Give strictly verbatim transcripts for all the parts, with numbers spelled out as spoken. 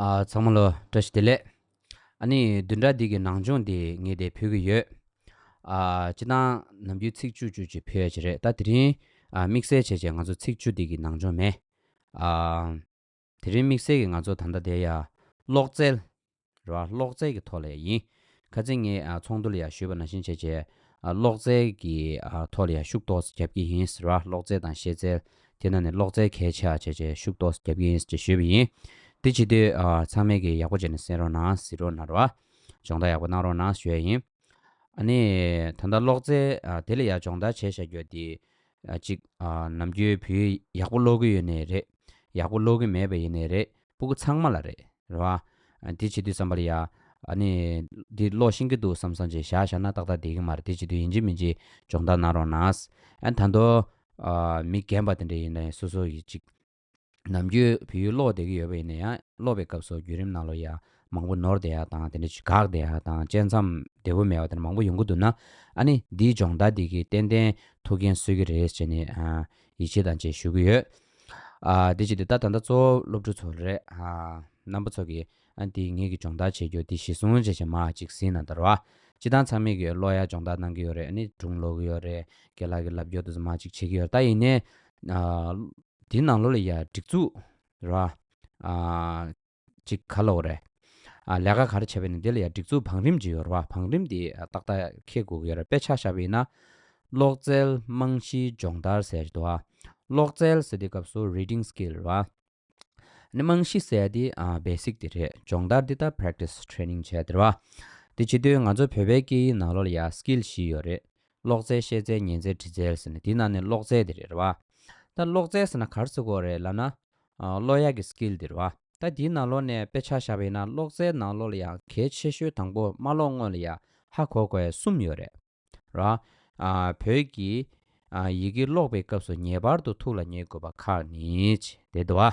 ཨ། ཚང་མ་ལ་བཀྲ་ཤིས་བདེ་ལེགས། ཨ་ནི་བདུན་ཕྲག་འདི་གི་ནང་སྦྱོང་འདི་ངས་དེ་ཕུལ་གྱི་ཡོད། ཨ། སྤྱིར་བཏང་ནམ་རྒྱུན་ཚིག་བཅུ་བཅུ་ཅིག་ཕུལ་ཡ་ཅིག་རེད། ད་དེ་རིང་ཨ་དམིགས་བསལ་བྱས་བྱས་ང་ཚོ་ཚིག་བཅུ་འདི་གི་ནང་སྦྱོང་མེད། ཨ། དེ་རིང་དམིགས་བསལ་གྱི་ང་ཚོ་ད་ལྟ་དེ་ཡ་གློག་རྩལ་རེད་བ། གློག་རྩལ་གྱི་ཐོག་ལ་ཡ་ཡིན། ཁ་སང་ངས་ཨ་ཚོགས་འདུ་ལ་ཡ་ཞུས་པ་ནང་བཞིན་བྱས་བྱས་ཨ་གློག་རྩལ་གྱི་ཨ་ཐོག་ལ་ཡ་ཤུགས་ཏོག་ཙམ་རྒྱབ་ཀྱི་ཡིན་ཟེར་བ། གློག་རྩལ་དང་ཤེས་རྩལ་དེ་ནང་ནས་གློག་རྩལ་གལ་ཆེ་བ་བྱས་བྱས་ཤུགས་ཏོག་ཙམ་རྒྱབ་ཀྱི་ཡིན་ཟེར་ཞུས་པ་ཡིན། དེ་བྱེད་དུས་ཨ་ཚང་མས་ཀྱི་ཡག་པོ་བྱས་ནས་གསན་རོགས་གནང་། གཟིགས་རོགས་གནང་རོགས། སྦྱོང་བརྡར་ཡག་པོ་གནང་རོགས་གནང་ཞུ་ཡ་ཡིན། ཨ་ནི་ད་ལྟ་གློག་རྩལ་ཨ་དེ་ལ་ཡ་སྦྱོང་བརྡར་བྱས་བཞག་རྒྱུ་དེ་ཨ་ཅིག་ཨ་ནམ་རྒྱུན་བོད་ཡིག་ཡག་པོ་ཀློག་གི་ཡོད་ནའི་རེད། ཡག་པོ་ཀློག་གི་མེད་པ་ཡིན་ནའི་རེད། སྤུ་གུ་ཚང་མ་ལ་རེད། རེད་བ། ཨ་དེ་བྱེད་དུས་ཙམ་པ་ལ་ཡ་ཨ་ནི་འདི་ཀློག་ཤེས་ཀྱི་འདུག་བསམ་བསམ་བྱས་བཞག་བཞག་ན་ཏག་ཏག་བསྡད་ཀྱི་མ་རེད། དེ་བྱེད་དུས་ཡིན་གཅིག་མིན་གཅིག་སྦྱོང་བརྡར་གནང་རོགས་གནང་། ཨ་ད་དུང་ཨ་མི་རྒན་པ་དེ་འདྲ་ཡིན་ན་ཡང་སོ་སོ་ཡི་ཅིག་ནམ་རྒྱུན་བོད་ཡིག་ཀློག་བསྡད་ཀྱི་ཡོད་པ་ཡིན་ན་ཡང་ཀློག་པའི་སྐབས་སུ་བརྒྱུད་རིམ་ནང་ལོགས་ཡ་མང་པོ་ནོར་བསྡད་ཡ་དང་། དེ་འདྲ་ཅིག་འགག་བསྡད་ཡ་དང་། བཅད་མཚམས་བདེ་པོ་མེད་པ་དེ་འདྲ་མང་པོ་ཡོང་གི་འདུག་ན། ཨ་ནི་འདིའི་སྦྱོང་བརྡར་འདི་གིས་ཏན་ཏན་ཐུགས་འགན་གསོ་གི་རེད་ཟེར་ནས་ཨ་ཡིད་ཆེས་དང་བཅས་ཞུ་གི་ཡོད། ཨ་དེ་བྱེད་དུས་ད་ད་ལྟ་གཙོ་བོ་སློབ་ཕྲུག་ཚོ་རེད། ཨ་རྣམ་པ་ཚོ་གིས་ཨ་འདི་ངེད་ཀྱི་སྦྱོང་བརྡར་བྱེད་རྒྱུ་འདི་གཞི་བཟུང་བྱས་བྱས་མར་ཅིག་གཟིགས་གནང་དང་རེད་བ། སྤྱིར་བཏང་ཚང་མས་ཀྱི་ཀློག་ཡ་སྦྱོང་བརྡར་གནང་གི་ཡོད་རེད། ཨ་ནི་སྒྲུང་ཀློག་གི་ཡོད་རེད། རྒན་ལགས་ཀྱིས་ལབ་རྒྱུ་དེ་ཚོ་མར་ཅིག་བྱེད་ཀྱི་ཡོད་རེད། ད་ཡིན་ནའི་ཨ་འདི་ནང་ལོགས་ལ་ཡ་སྒྲིག་འཛུགས་རེད་བ། ཨ་ཅིག་ག་ལབ་དགོས་རེད། ཨ་ལས་ཀ་ག་རེ་བྱས་པ་ཡིན་ན་འདི་ལ་ཡ་སྒྲིག་འཛུགས་བང་རིམ་ཅིག་ཡོད་རེད་བ། བང་རིམ་འདི་ཨ་ཏག་ཏག་འཁེལ་དགོས་ཀྱི་ཡོད་རེད། དཔེ་ཆ་བཞག་པ་ཡིན་ན་གློག་རྩལ་རྨང་གཞིའི་སྦྱོང་བརྡར་ཟེར་གྱི་འདུག་བ། གློག་རྩལ་ཟེར་དུས་སྐབས་སུ་reading skill་རེད་བ། ནི་རྨང་གཞི་ཟེར་ཡ་དེ་ཨ་basic་དེ་རེད། སྦྱོང་བརྡར་འདི་ད་practice training་བྱས་དེ་རེད་བ། དེ་བྱེད་དུས་ང་ཚོ་བོད་པའི་སྐད་ཡིག་ནང་ལོགས་ལ་ཡ་skill་བཞི་ཡོད་རེད། ཀློག་རྩལ། ཤེས་རྩལ། ཉན་རྩལ། འབྲི་རྩལ་ཟེར་ནས། དེའི་ནང་ནས་ཀློག་རྩལ་དེ་རེད་རེད་བ། ད་ཀློག་རྩལ་ཟེར་ན་ག་རེ་ཟེར་དགོས་རེད་ལབ་ན། ཨ་ཀློག་ཡག་གི་skill་དེ་རེད་བ། ད་དེའི་ནང་ལོགས་ནས་དཔེ་ཆ་བཞག་པ་ཡིན་ན་ཀློག་རྩལ་ནང་ལོགས་ལ་ཡང་གལ་ཆེ་ཤོས་དང་པོ་མ་ཀློག་སྔོན་ལ་ཡ་ཧ་གོ་དགོས་ཡ་གསུམ་ཡོད་རེད། ར། ཨ་བོད་ཀྱི་ཨ་ཡི་གེ་ཀློག་པའི་སྐབས་སུ་ངེས་པར་དུ་ཐུགས་ལ་ངེས་དགོས་པ་ཁག་ནི་ཅིག་དེ་འདུག་བ།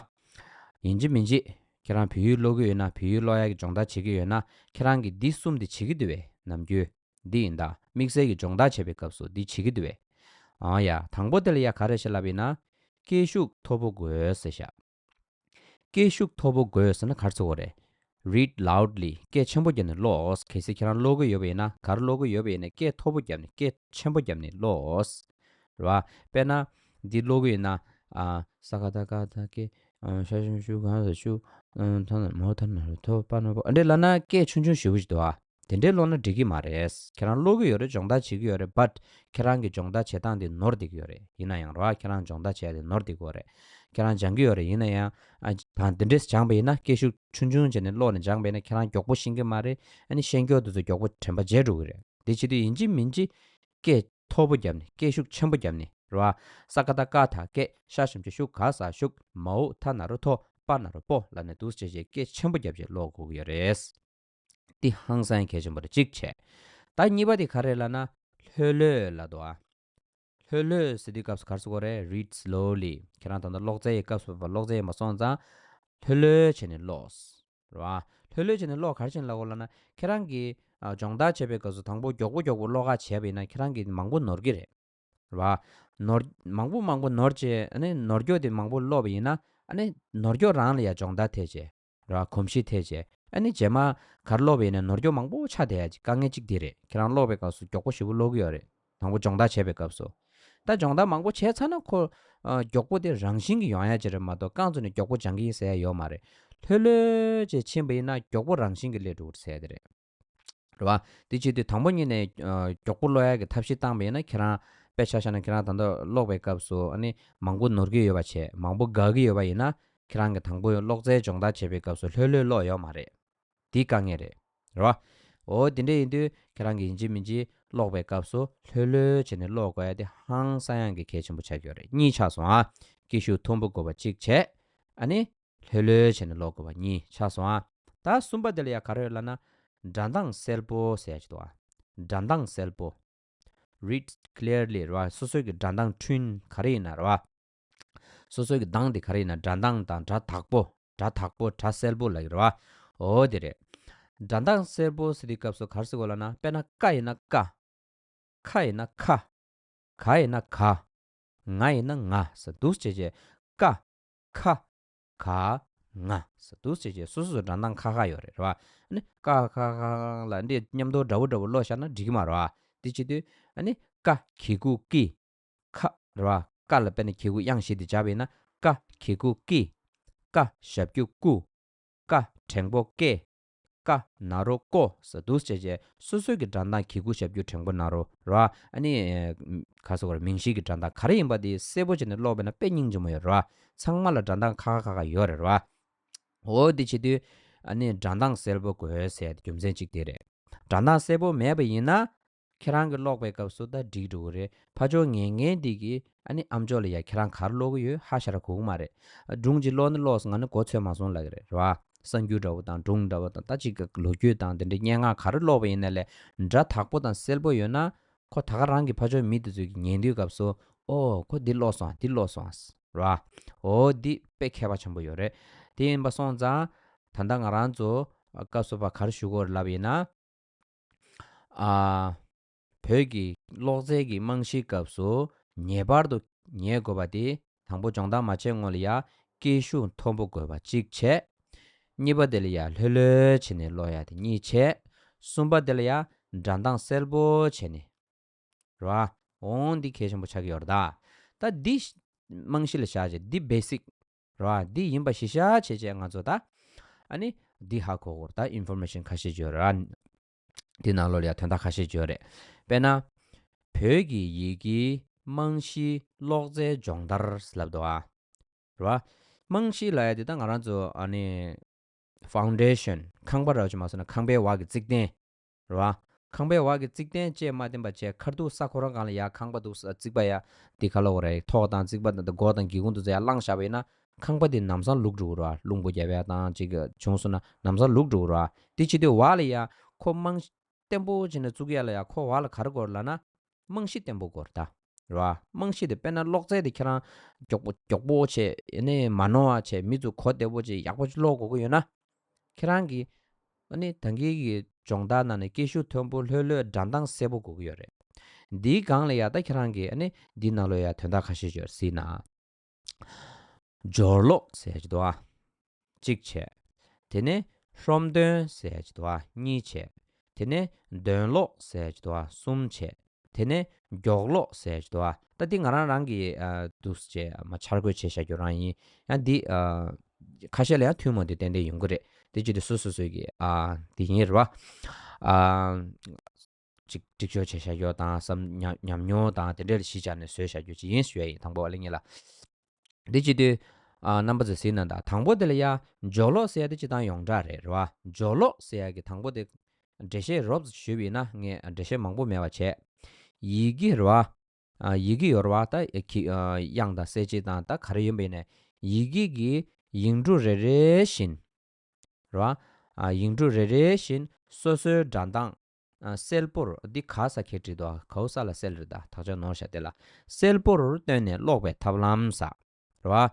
ཡིན་གཅིག་མིན་གཅིག་ཁྱེད་རང་བོད་ཡིག་ཀློག་གི་ཡོད་ན། བོད་ཡིག་ཀློག་ཡག་གི་སྦྱོང་བརྡར་བྱེད་ཀྱི་ཡོད་ན། ཁྱེད་རང་གིས་འདི་གསུམ་དེ་བྱེད་ཀྱི་འདུག་བས། ནམ་རྒྱུན་འདི་ཡིན་ད། དམིགས་བསལ་གྱི་སྦྱོང་བརྡར་བྱེད་པའི་སྐབས་སུ་འདི་བྱེད་ཀྱི་འདུག་བས། ཨང་ཡ། དང་པོ་དེ་ལ་ཡ་ག་རེ་ཞེས་ལབ་ཡིན་ན། སྐད་ཤུགས་མཐོ་པོ་དགོས་ཟེར་བཞག་སྐད་ཤུགས་མཐོ་པོ་དགོས་ཟེར་ན་ག་རེ་ཟེར་དགོས་རེད། Read loudly. སྐད་ཆེན་པོ་བརྒྱབ་ནས་ཀློག་གལ་སྲིད་ཁྱེད་རང་ཀློག་གི་ཡོད་པ་ཡིན་ན། ག་རེ་ཀློག་གི་ཡོད་པ་ཡིན་ན་སྐད་མཐོ་པོ་བརྒྱབ་ནས། སྐད་ཆེན་པོ་བརྒྱབ་ནས་ཀློག་རེད་བ། དཔེར་ན་འདི་ཀློག་གི་ཡིན་ན། ཨ་ས་ཀ་ད་ཀ་ད་ཀེ། ཨ་ཤ་ཤུ་ཤུ་ག་ས་ཤུ། ཨ་ཐ་ན་མོ་ཐ་ན་རོ་ཐོ་པ་ན་པོ། ཨ་འདྲས་ལབ་ན་སྐད་ཆུང་ཆུང་ཞེ་པོ་ཞིག་འདུག་ཨ། དེ་འདྲས་ཀློག་ན་འགྲིག་གི་མ་རེད། ཁྱེད་རང་ཀློག་གི་ཡོད་རེད། སྦྱོང་བརྡར་བྱེད་ཀྱི་ཡོད་རེད། But ཁྱེད་རང་གི་སྦྱོང་བརྡར་བྱེད་སྟངས་དེ་ནོར་བསྡད་ཀྱི་ཡོད་རེད། ཡིན་ན་ཡང་རེད་བ། ཁྱེད་རང་སྦྱོང་བརྡར་བྱེད་ཡ་དེ་ནོར་བསྡད་ཀྱི་ཡོད་རེད། ཁྱེད་རང་སྦྱང་གི་ཡོད་རེད། ཡིན་ན་ཡང་ཨ་དང་དེ་འདྲས་སྦྱངས་པ་ཡིན་ན། སྐད་ཤུགས་ཆུང་ཆུང་བྱས་ནས་ཀློག་ནས་སྦྱངས་པ་ཡིན་ན་ཁྱེད་རང་མགྱོགས་པོ་ཤེས་ཀྱི་མ་རེད། ཨ་ནི་ཤེས་མཁན་དེ་ཚོ་མགྱོགས་པོ་དྲན་པ་བརྗེད་འགྲོ་གི་རེད། དེ་བྱེད་དུས་ཡིན་གཅིག་མིན་གཅིག་སྐད་མཐོ་པོ་བརྒྱབ་ནས། སྐད་ཤུགས་ཆེན་པོ་བརྒྱབ་ནས་རེད་བ། ས་ཀ་ད་ཀ་ད་ཀེ། ཤ་ཞབས་ཀྱུ་ཤུ་ག་ས་ཤུག་མའོ་ཐ་ན་རོ་ཐོ་པ་ན་རོ་པོ་ལབ་ནས་འདུག་སེ་བྱས་བྱས་སྐད་ཆེན་པོ་བརྒྱབ་བྱས་ཀློག་དགོས་ཀྱི་ཡོད་རེད། འདི་ཧང་སང་གལ་ཆེན་པོ་རེད། གཅིག་བྱས། ད་གཉིས་པ་དེ་ག་རེ་ལབ་ན། ལྷོད་ལྷོད་ལབ་འདུག་ཨ། ལྷོད་ལྷོད་ཟེར་དུས་སྐབས་སུ་ག་རེ་ཟེར་དགོས་རེད། Read slowly. ཁྱེད་རང་ད་ལྟ་ཀློག་རྩལ་ཡི་སྐབས་སུ་བབས་པ། ཀློག་རྩལ་ཡི་མ་སོང་ཙང་ལྷོད་ལྷོད་བྱས་ནས་ཀློག་རེད་བ། ལྷོད་ལྷོད་བྱས་ནས་ཀློག་ག་རེ་བྱས་ནས་ཀློག་དགོས་ལབ་ན། ཁྱེད་རང་གིས་ཨ་སྦྱོང་བརྡར་བྱེད་པའི་སྐབས་སུ་དང་པོ་མགྱོགས་པོ་མགྱོགས་པོ་ཀློག་ག་བྱས་པ་ཡིན་ན་ཁྱེད་རང་གིས་མང་པོ་ནོར་གྱི་རེད། རེད་བ། ནོར་མང་པོ་མང་པོ་ནོར་བྱས། ཨ་ནི་ནོར་འཁྱོག་དེ་མང་པོ་ཀློག་པ་ཡིན་ན། ཨ་ནི་ནོར་འཁྱོག་རང་ལ་ཡ་སྦྱོང་བརྡར་ཐེབས་བྱས། རེད་བ། གོམས་གཤིས་ཐེབས་བྱས། ཨ་ནི་རྗེས་མ་ག་རེ་ཀློག་པ་ཡིན་ན་ནོར་འཁྱོག་མང་པོ་ཆགས་བསྡད་ཡ་ཅིག་དཀའ་ངལ་གཅིག་འདི་རེད། ཁྱེད་རང་ཀློག་པའི་སྐབས་སུ་མགྱོགས་པོ་ཞེ་པོ་ཀློག་གི་ཡོད་རེད། དང་པོ་སྦྱོང་བརྡར་བྱས་པའི་སྐབས་སུ། ད་སྦྱོང་བརྡར་མང་པོ་བྱས་ཚར་ན་ཁོ་ཨ་མགྱོགས་པོ་དེ་རང་བཞིན་གྱིས་ཡོང་ཡ་ཅིག་རེད་མ་གཏོགས་རྐང་བཙུགས་ནས་མགྱོགས་པོ་སྦྱང་གི་ཡིན་ཟེར་ཡ་ཡོད་མ་རེད། ལྷོད་ལྷོད་བྱས་ཕྱིན་པ་ཡིན་ན་མགྱོགས་པོ་རང་བཞིན་གྱིས་སླེབས་འགྲོ་གི་རེད་ཟེར་ཡ་དེ་རེད། རེད་བ། དེ་བྱེད་དུས་དང་པོ་ཉིད་ནས་ཨ་མགྱོགས་པོ་ཀློག་ཡག་གི་ཐབས་ཤེས་བཏང་བ་ཡིན་ན། ཁྱེད་རང་དཔེ་ཆ་བཞག་ན་ཁྱེད་རང་ད་ལྟ་ཀློག་པའི་སྐབས་སུ་ཨ་ནི་མང་པོ་ནོར་གྱི་ཡོད་པ་བྱས། མང་པོ་འགག་གི་ཡོད་པ་ཡིན་ན། ཁྱེད་རང་གིས་དང་པོ་ཀློག་རྩལ་སྦྱོང་བརྡར་བྱེད་པའི་སྐབས་སུ་ལྷོད་ལྷོད་ཀློག་ཡོད་མ་རེད། དེ་དཀའ་ངལ་རེད། རེད་བ། འོ་དེ་འདྲ་ཡིན་དུས་ཁྱེད་རང་གིས་ཡིན་གཅིག་མིན་གཅིག་ཀློག་པའི་སྐབས་སུ་ལྷོད་ལྷོད་བྱས་ནས་ཀློག་དགོས་ཡ་དེ་ཧང་སང་ཡང་གི་གལ་ཆེན་པོ་ཆགས་ཀྱི་ཡོད་རེད། གཉིས་ཆགས་སོང་ཨ། སྐད་ཤུགས་མཐོན་པོ་དགོས་པ་གཅིག་བྱས། ཨ་ནི་ལྷོད་ལྷོད་བྱས་ནས་ཀློག་དགོས་པ་གཉིས་ཆགས་སོང་ཨ། ད་གསུམ་པ་དེ་ལ་ཡ་ག་རེ་ཡོད་ལབ་ན། སྒྲ་གདངས་གསལ་པོ་ཟེར་ཡ་ཅིག་འདུག་ཨ། སྒྲ་གདངས་གསལ་པོ། Read clearly. རེད་བ། སོ་སོའི་གི་སྒྲ་གདངས་འཕྲིན་ག་རེ་ཡིན་ན་རེད་བ། སོ་སོའི་གི་གདངས་དེ་ག་རེ་ཡིན་ན། སྒྲ་གདངས་དང་སྒྲ་དག་པོ། སྒྲ་དག་པོ། སྒྲ་གསལ་པོ་ལབ་ཀྱི་རེད་བ། འོ་དེ་རེད། སྒྲ་གདངས་གསལ་པོ་ཟེར་དུས་སྐབས་སུ་ག་རེ་ཟེར་དགོས་ལབ་ན། དཔེར་ན་ཀ་ཡིན་ན་ཀ། ཁ་ཡིན་ན་ཁ། ག་ཡིན་ན་ག། ང་ཡིན་ན་ང་ཟེར་འདུག་སེ་བྱས་བྱས། ཀ། ཁ། ག། ང་ཟེར་འདུག་ཟེར་བྱས་སོ་སོ་སོ་འགྲེལ་སྟངས་ཁ་ཁ་ཡོད་རེད་རེད་བ། ཨ་ནི་ཀ་ཁ་ཁ་ལ་འདི་མཉམ་དུ་འདྲ་བོ་འདྲ་བོ་ཀློག་བཞག་ན་འགྲིག་གི་མ་རེད་བ། འདི་བྱེད་དུས་ཨ་ནི་ཀ་གི་གུ་ཀི། ཁ་རེད་བ། ཀ་ལ་དཔེར་ན་གི་གུ་དབྱངས་བཞི་དེ་སྦྱར་བ་ཡིན་ན་ཀ་གི་གུ་ཀི། ཀ་ཞབས་ཀྱུ་ཀུ། ཀ་འགྲེང་པོ་ཀེ། ཀ་ན་རོ་ཀོ་ཟེར་འདུག་བྱས་བྱས་སོ་སོའི་གི་འགྲེལ་སྟངས་གི་གུ་ཞབས་ཀྱུ་འགྲེང་པོ་ན་རོ་རེད་བ། ཨ་ནི་ག་ཟེར་དགོས་རེད། མིང་གཞི་གི་འགྲེལ་སྟངས་ག་རེ་ཡིན་པ་དེ་གསལ་པོ་བྱས་ནས་ཀློག་པ་ཡིན་ན་དཔེ་སྙིང་རྗེ་མོ་ཡོད་རེད་བ། ཚང་མ་ལ་འགྲེལ་སྟངས་ཁ་ཁ་ཁ་ཁ་ཡོད་རེད་རེད་བ། འོ་དེ་བྱེད་དུས་ཨ་ནི་འགྲེལ་སྟངས་གསལ་པོ་དགོས་ཟེར་རྒྱུ་མཚན་གཅིག་དེ་རེད། འགྲེལ་སྟངས་གསལ་པོ་མེད་པ་ཡིན་ན། ཁྱེད་རང་གིས་ཀློག་པའི་སྐབས་སུ་ད་འགྲིག་འགྲོ་གི་རེད། ཕར་ཕྱོགས་ཉན་མཁན་དེ་གིས་ཨ་ནི་ཨ་མཆོག་ལ་ཡ་ཁྱེད་རང་ག་རེ་ཀློག་གི་ཡོད་ཧ་ཤ་ར་གོ་གི་མ་རེད། སྒྲུང་ཅིག་ཀློག་ནི་ཀློག་སོང་། ང་ནི་གོ་ཚོད་མ་སོང་ལབ་ཀྱི་རེད་རེད་བ། གསར་འགྱུར་འདྲ་བོ་དང་སྒྲུང་འདྲ་བོ་དང་ད་ཅིག་གི་ལོ་རྒྱུས་དང་དེ་འདྲའི་སྙན་ངག་ག་རེ་ཀློག་པ་ཡིན་ན་ལས་སྒྲ་དག་པོ་དང་གསལ་པོ་ཡོད་ན། ཁོ་ད་ག་རང་གི་ཕར་ཕྱོགས་མི་དེ་ཚོས་ཀྱིས་ཉན་དུས་སྐབས་སུ་ཨོ་ཁོ་འདི་ཀློག་སོང་འདི་ཀློག་སོང་རེད་བ། ཨོ་འདི་དཔེ་ཁྱད་པར་ཆེན་པོ་ཡོད་རེད། དེ་ཡིན་པ་སོང་ཙང་ད་ལྟ་ང་རང་ཚོ་སྐབས་སུ་བབ་པ་ག་རེ་ཞུ་དགོས་རེད་ལབ་ཡིན་ན། ཨ། བོད་ཀྱི་ཀློག་རྩལ་གྱི་རྨང་གཞིའི་སྐབས་སུ་ངེས་པར་དུ་ངེས་དགོས་པ་དེ་དང་པོ་སྦྱོང་བརྡར་མ་བྱས་སྔོན་ལ་ཡ་སྐད་ཤུགས་མཐོན་པོ་དགོས་པ་གཅིག་བྱས། གཉིས་པ་དེ་ལ་ཡ་ལྷོད་ལྷོད་བྱས་ནས་ཀློག་ཡ་དེ་གཉིས་བྱས། གསུམ་པ་དེ་ལ་ཡ་འགྲེལ་སྟངས་གསལ་པོ་བྱས་ནས། རེད་བ། འོང་འདི་གལ་ཆེན་པོ་ཆགས་ཀྱི་ཡོད་རེད་ད། ད་འདི་རྨང་གཞི་ལ་བཞག་བྱས་འདི་བེ་སིག་རེད་བ། འདི་ཡིན་པ་གཞི་བཞག་བྱས་བྱས་ང་ཚོ་ད། ཨ་ནི་འདི་ཧ་གོ་དགོས་རེད་ད། ཨིན་ཕོར་མེ་ཤན་ཁ་ཤས་ཡོད་རེད་བ། འདི་ནང་ལོགས་ལ་ཡ་དོན་དག་ཁ་ཤས་ཡོད་རེད། དཔེར་ན། བོད་ཀྱི་ཡི་གེའི་རྨང་གཞིའི་ཀློག་རྩལ་སྦྱོང་བརྡར་ལབ་འདུག་ཨ། རེད་བ། རྨང་གཞི་ལབ་ཡ་དེ་ད་ང་རང་ཚོ་ཨ་ནི། ཕའུན་ཌེ་ཤན་ཁང་པ་ར་བ་ཅིག་མ་སོང་ན་ཁང་པའི་འོག་གི་རྩིག་རྟེན། རེད་བ། ཁང་པའི་འོག་གི་རྩིག་རྟེན་བཅས་མ་བརྟེན་པ་བྱས་ཁ་ཐུག་ས་ཁོ་རང་སྒང་ལ་ཡ་ཁང་པ་འདུག་ས་རྩིག་པ་ཡ། འདི་ག་ལབ་དགོས་རེད། ཐོག་དང་རྩིག་པ་དང་སྒོ་དང་སྒེའུ་ཁུང་དེ་ཚོ་ཡ་བླངས་བཞག་པ་ཡིན་ན་ཁང་པ་འདི་ལམ་སང་ལུག་འགྲོ་གི་རེད་བ། རླུང་བུ་བརྒྱབ་ཡ་དང་ཅིག་བྱུང་སོང་ན་ལམ་སང་ལུག་འགྲོ་གི་རེད་བ། དེ་བྱེད་དུས་འོག་ལ་ཡ་ཁོ་རྨང་གཞི་བརྟན་པོ་བྱས་ནས་བཙུགས་ཡ་ལ་ཡ་ཁོ་འོག་ལ་ག་རེ་དགོས་རེད་ལབ་ན། རྨང་གཞི་བརྟན་པོ་དགོས་རེད་ད། རེད་བ། རྨང་གཞི་དེ་དཔེར་ན་ཀློག་རྩལ་དེ་ཁྱེད་རང་མགྱོགས་པོ་མགྱོགས་པོ་བྱས་ཨ་ནི་མ་ནོར་བ་བྱས་མི་ཚོ་གོ་བདེ་པོ་བྱས་ཡག་པོ་ཅིག་ཀློག་དགོས་ཀྱི་ཡོད་ན། ཁྱེད་རང་གིས་ཨ་ནི་ད་གིན་གྱི་སྦྱོང་བརྡར་ནང་ནས་སྐད་ཤུགས་མཐོན་པོ་ལྷོད་ལྷོད་འགྲེལ་སྟངས་གསལ་པོ་དགོས་ཀྱི་ཡོད་རེད། འདིའི་སྒང་ལ་ཡ་ད་ཁྱེད་རང་གིས་ཨ་ནི་འདིའི་ནང་ལོགས་ཡ་དོན་དག་ཁ་ཤས་ཡོད་སྲིད་ན། སྦྱོར་ཀློག་ཟེར་ཡ་ཅིག་འདུག་ཨ། གཅིག་བྱས། དེ་ནས་ཧྲོམ་འདོན་ཟེར་ཡ་ཅིག་འདུག་ཨ། གཉིས་བྱས། དེ་ནས་འདོན་ཀློག་ཟེར་ཡ་ཅིག་འདུག་ཨ། གསུམ་བྱས། དེ་ནས་མགྱོགས་ཀློག་ཟེར་ཡ་ཅིག་འདུག་ཨ། ད་འདི་ང་རང་རང་གི་ཨ་འདུག་སེ་བྱས་མ་འཆར་འགོད་བྱས་བཞག་རྒྱུ་རང་ཡིན། ཡང་འདི་ཨ་ཁ་ཤས་ལ་ཡང་ཐུན་མོང་དེ་ཏན་ཏན་ཡོང་གི་རེད། དེ་བྱེད་དུས་སོ་སོ་སོའི་གི་ཨ་འདི་ཡིན་རེད་བ། ཨ་ཅིག་སྒྲིག་སྦྱོར་བྱས་བཞག་རྒྱུ་དང་བསམ་ཉམས་ཉམས་མྱོང་དང་དེ་འདྲ་ལ་གཞི་བཅག་ནས་བཟོས་བཞག་རྒྱུ་ཅིག་ཡིན་ཞུ་ཡ་ཡིན། དང་པོ་ཨ་ལེ་ངེད་ལ། འདི་བྱེད་དུས། ཨ་རྣམ་པ་ཚོས་གཟིགས་གནང་དང་། དང་པོ་དེ་ལ་ཡ་སྦྱོར་ཀློག་ཟེར་ཡ་དེ་སྤྱིར་བཏང་ཡོངས་གྲགས་རེད་རེད་བ། སྦྱོར་ཀློག་ཟེར་ཡ་གི་དང་པོ་དེ་འགྲེལ་བཤད་རོབ་ཙམ་ཞུས་པ་ཡིན་ན། ངས་འགྲེལ་བཤད་མང་པོ་མེད་པ་བྱས། ཡི་གེ་རེད་བ། ཨ་ཡི་གེ་ཡོད་རེད་བ། ད་ཨ་གི་ཨ་དབྱངས་དང་གསལ་བྱེད་དང་ད་ག་རེ་ཡིན་པ་ཡིན་ནའི་ཡི་གེ་གི་ཡིག་འབྲུ་རེ་རེ་བཞིན། རེད་བ། ཨ་ཡིག་འབྲུ་རེ་རེ་བཞིན་སོ་སོའི་སྒྲ་གདངས་ཨ་གསལ་པོར། འདི་ག་ས་ཁེ་བྲིས་དོ། གའུ་ས་ལ་གསལ་རེད་ད། དག་ཆ་ནོར་བཞག་དེ་ལ། གསལ་པོར་སྟོན་ནས་ཀློག་པའི་ཐབས་ལམ་ཟེར། རེད་བ།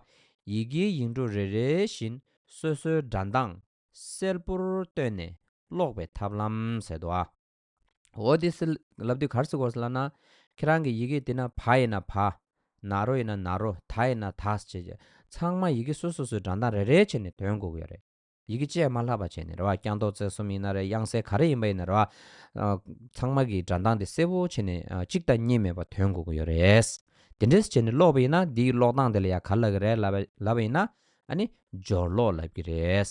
ཡི་གེའི་ཡིག་འབྲུ་རེ་རེ་བཞིན་སོ་སོའི་སྒྲ་གདངས་གསལ་པོར་སྟོན་ནས་ཀློག་པའི་ཐབས་ལམ་ཟེར་དོ། ཨ། འོ་དེ་ཟེར་ལབ་དུས་ག་རེ་ཟེར་དགོས་ཟེར་ལབ་ན། ཁྱེད་རང་གི་ཡི་གེ་དེ་ན་བ་ཡིན་ན་བ། ན་རོ་ཡིན་ན་ན་རོ། ད་ཡིན་ན་ད་ཟེར་བྱས་ཚང་མ་ཡི་གེ་སོ་སོ་སོའི་སྒྲ་གདངས་རེ་རེ་བྱས་ནས་འདོན་དགོས་ཀྱི་ཡོད་རེད། ཡི་གེ་བཅས་མ་ལྷག་པ་བྱས་ནས་རེད་བ། རྐྱང་ཏོག་ཙེ་གསུམ་ཡིན་ན་རེད། དབྱངས་གསལ་ག་རེ་ཡིན་པ་ཡིན་ན་རེད་བ། ཨ་ཚང་མ་གི་སྒྲ་གདངས་དེ་གསལ་པོ་བྱས་ནས་ཨ་གཅིག་དང་གཉིས་མེད་པ་འདོན་དགོས་ཀྱི་ཡོད་རེད། དེ་འདྲས་བྱས་ནས་ཀློག་པ་ཡིན་ན་འདིའི་ཀློག་སྟངས་དེ་ལ་ཡ་ག་རེ་ལབ་ཀྱི་རེད་ལབ་པ་ལབ་པ་ཡིན་ན། ཨ་ནི་སྦྱོར་ཀློག་ལབ་ཀྱི་རེད།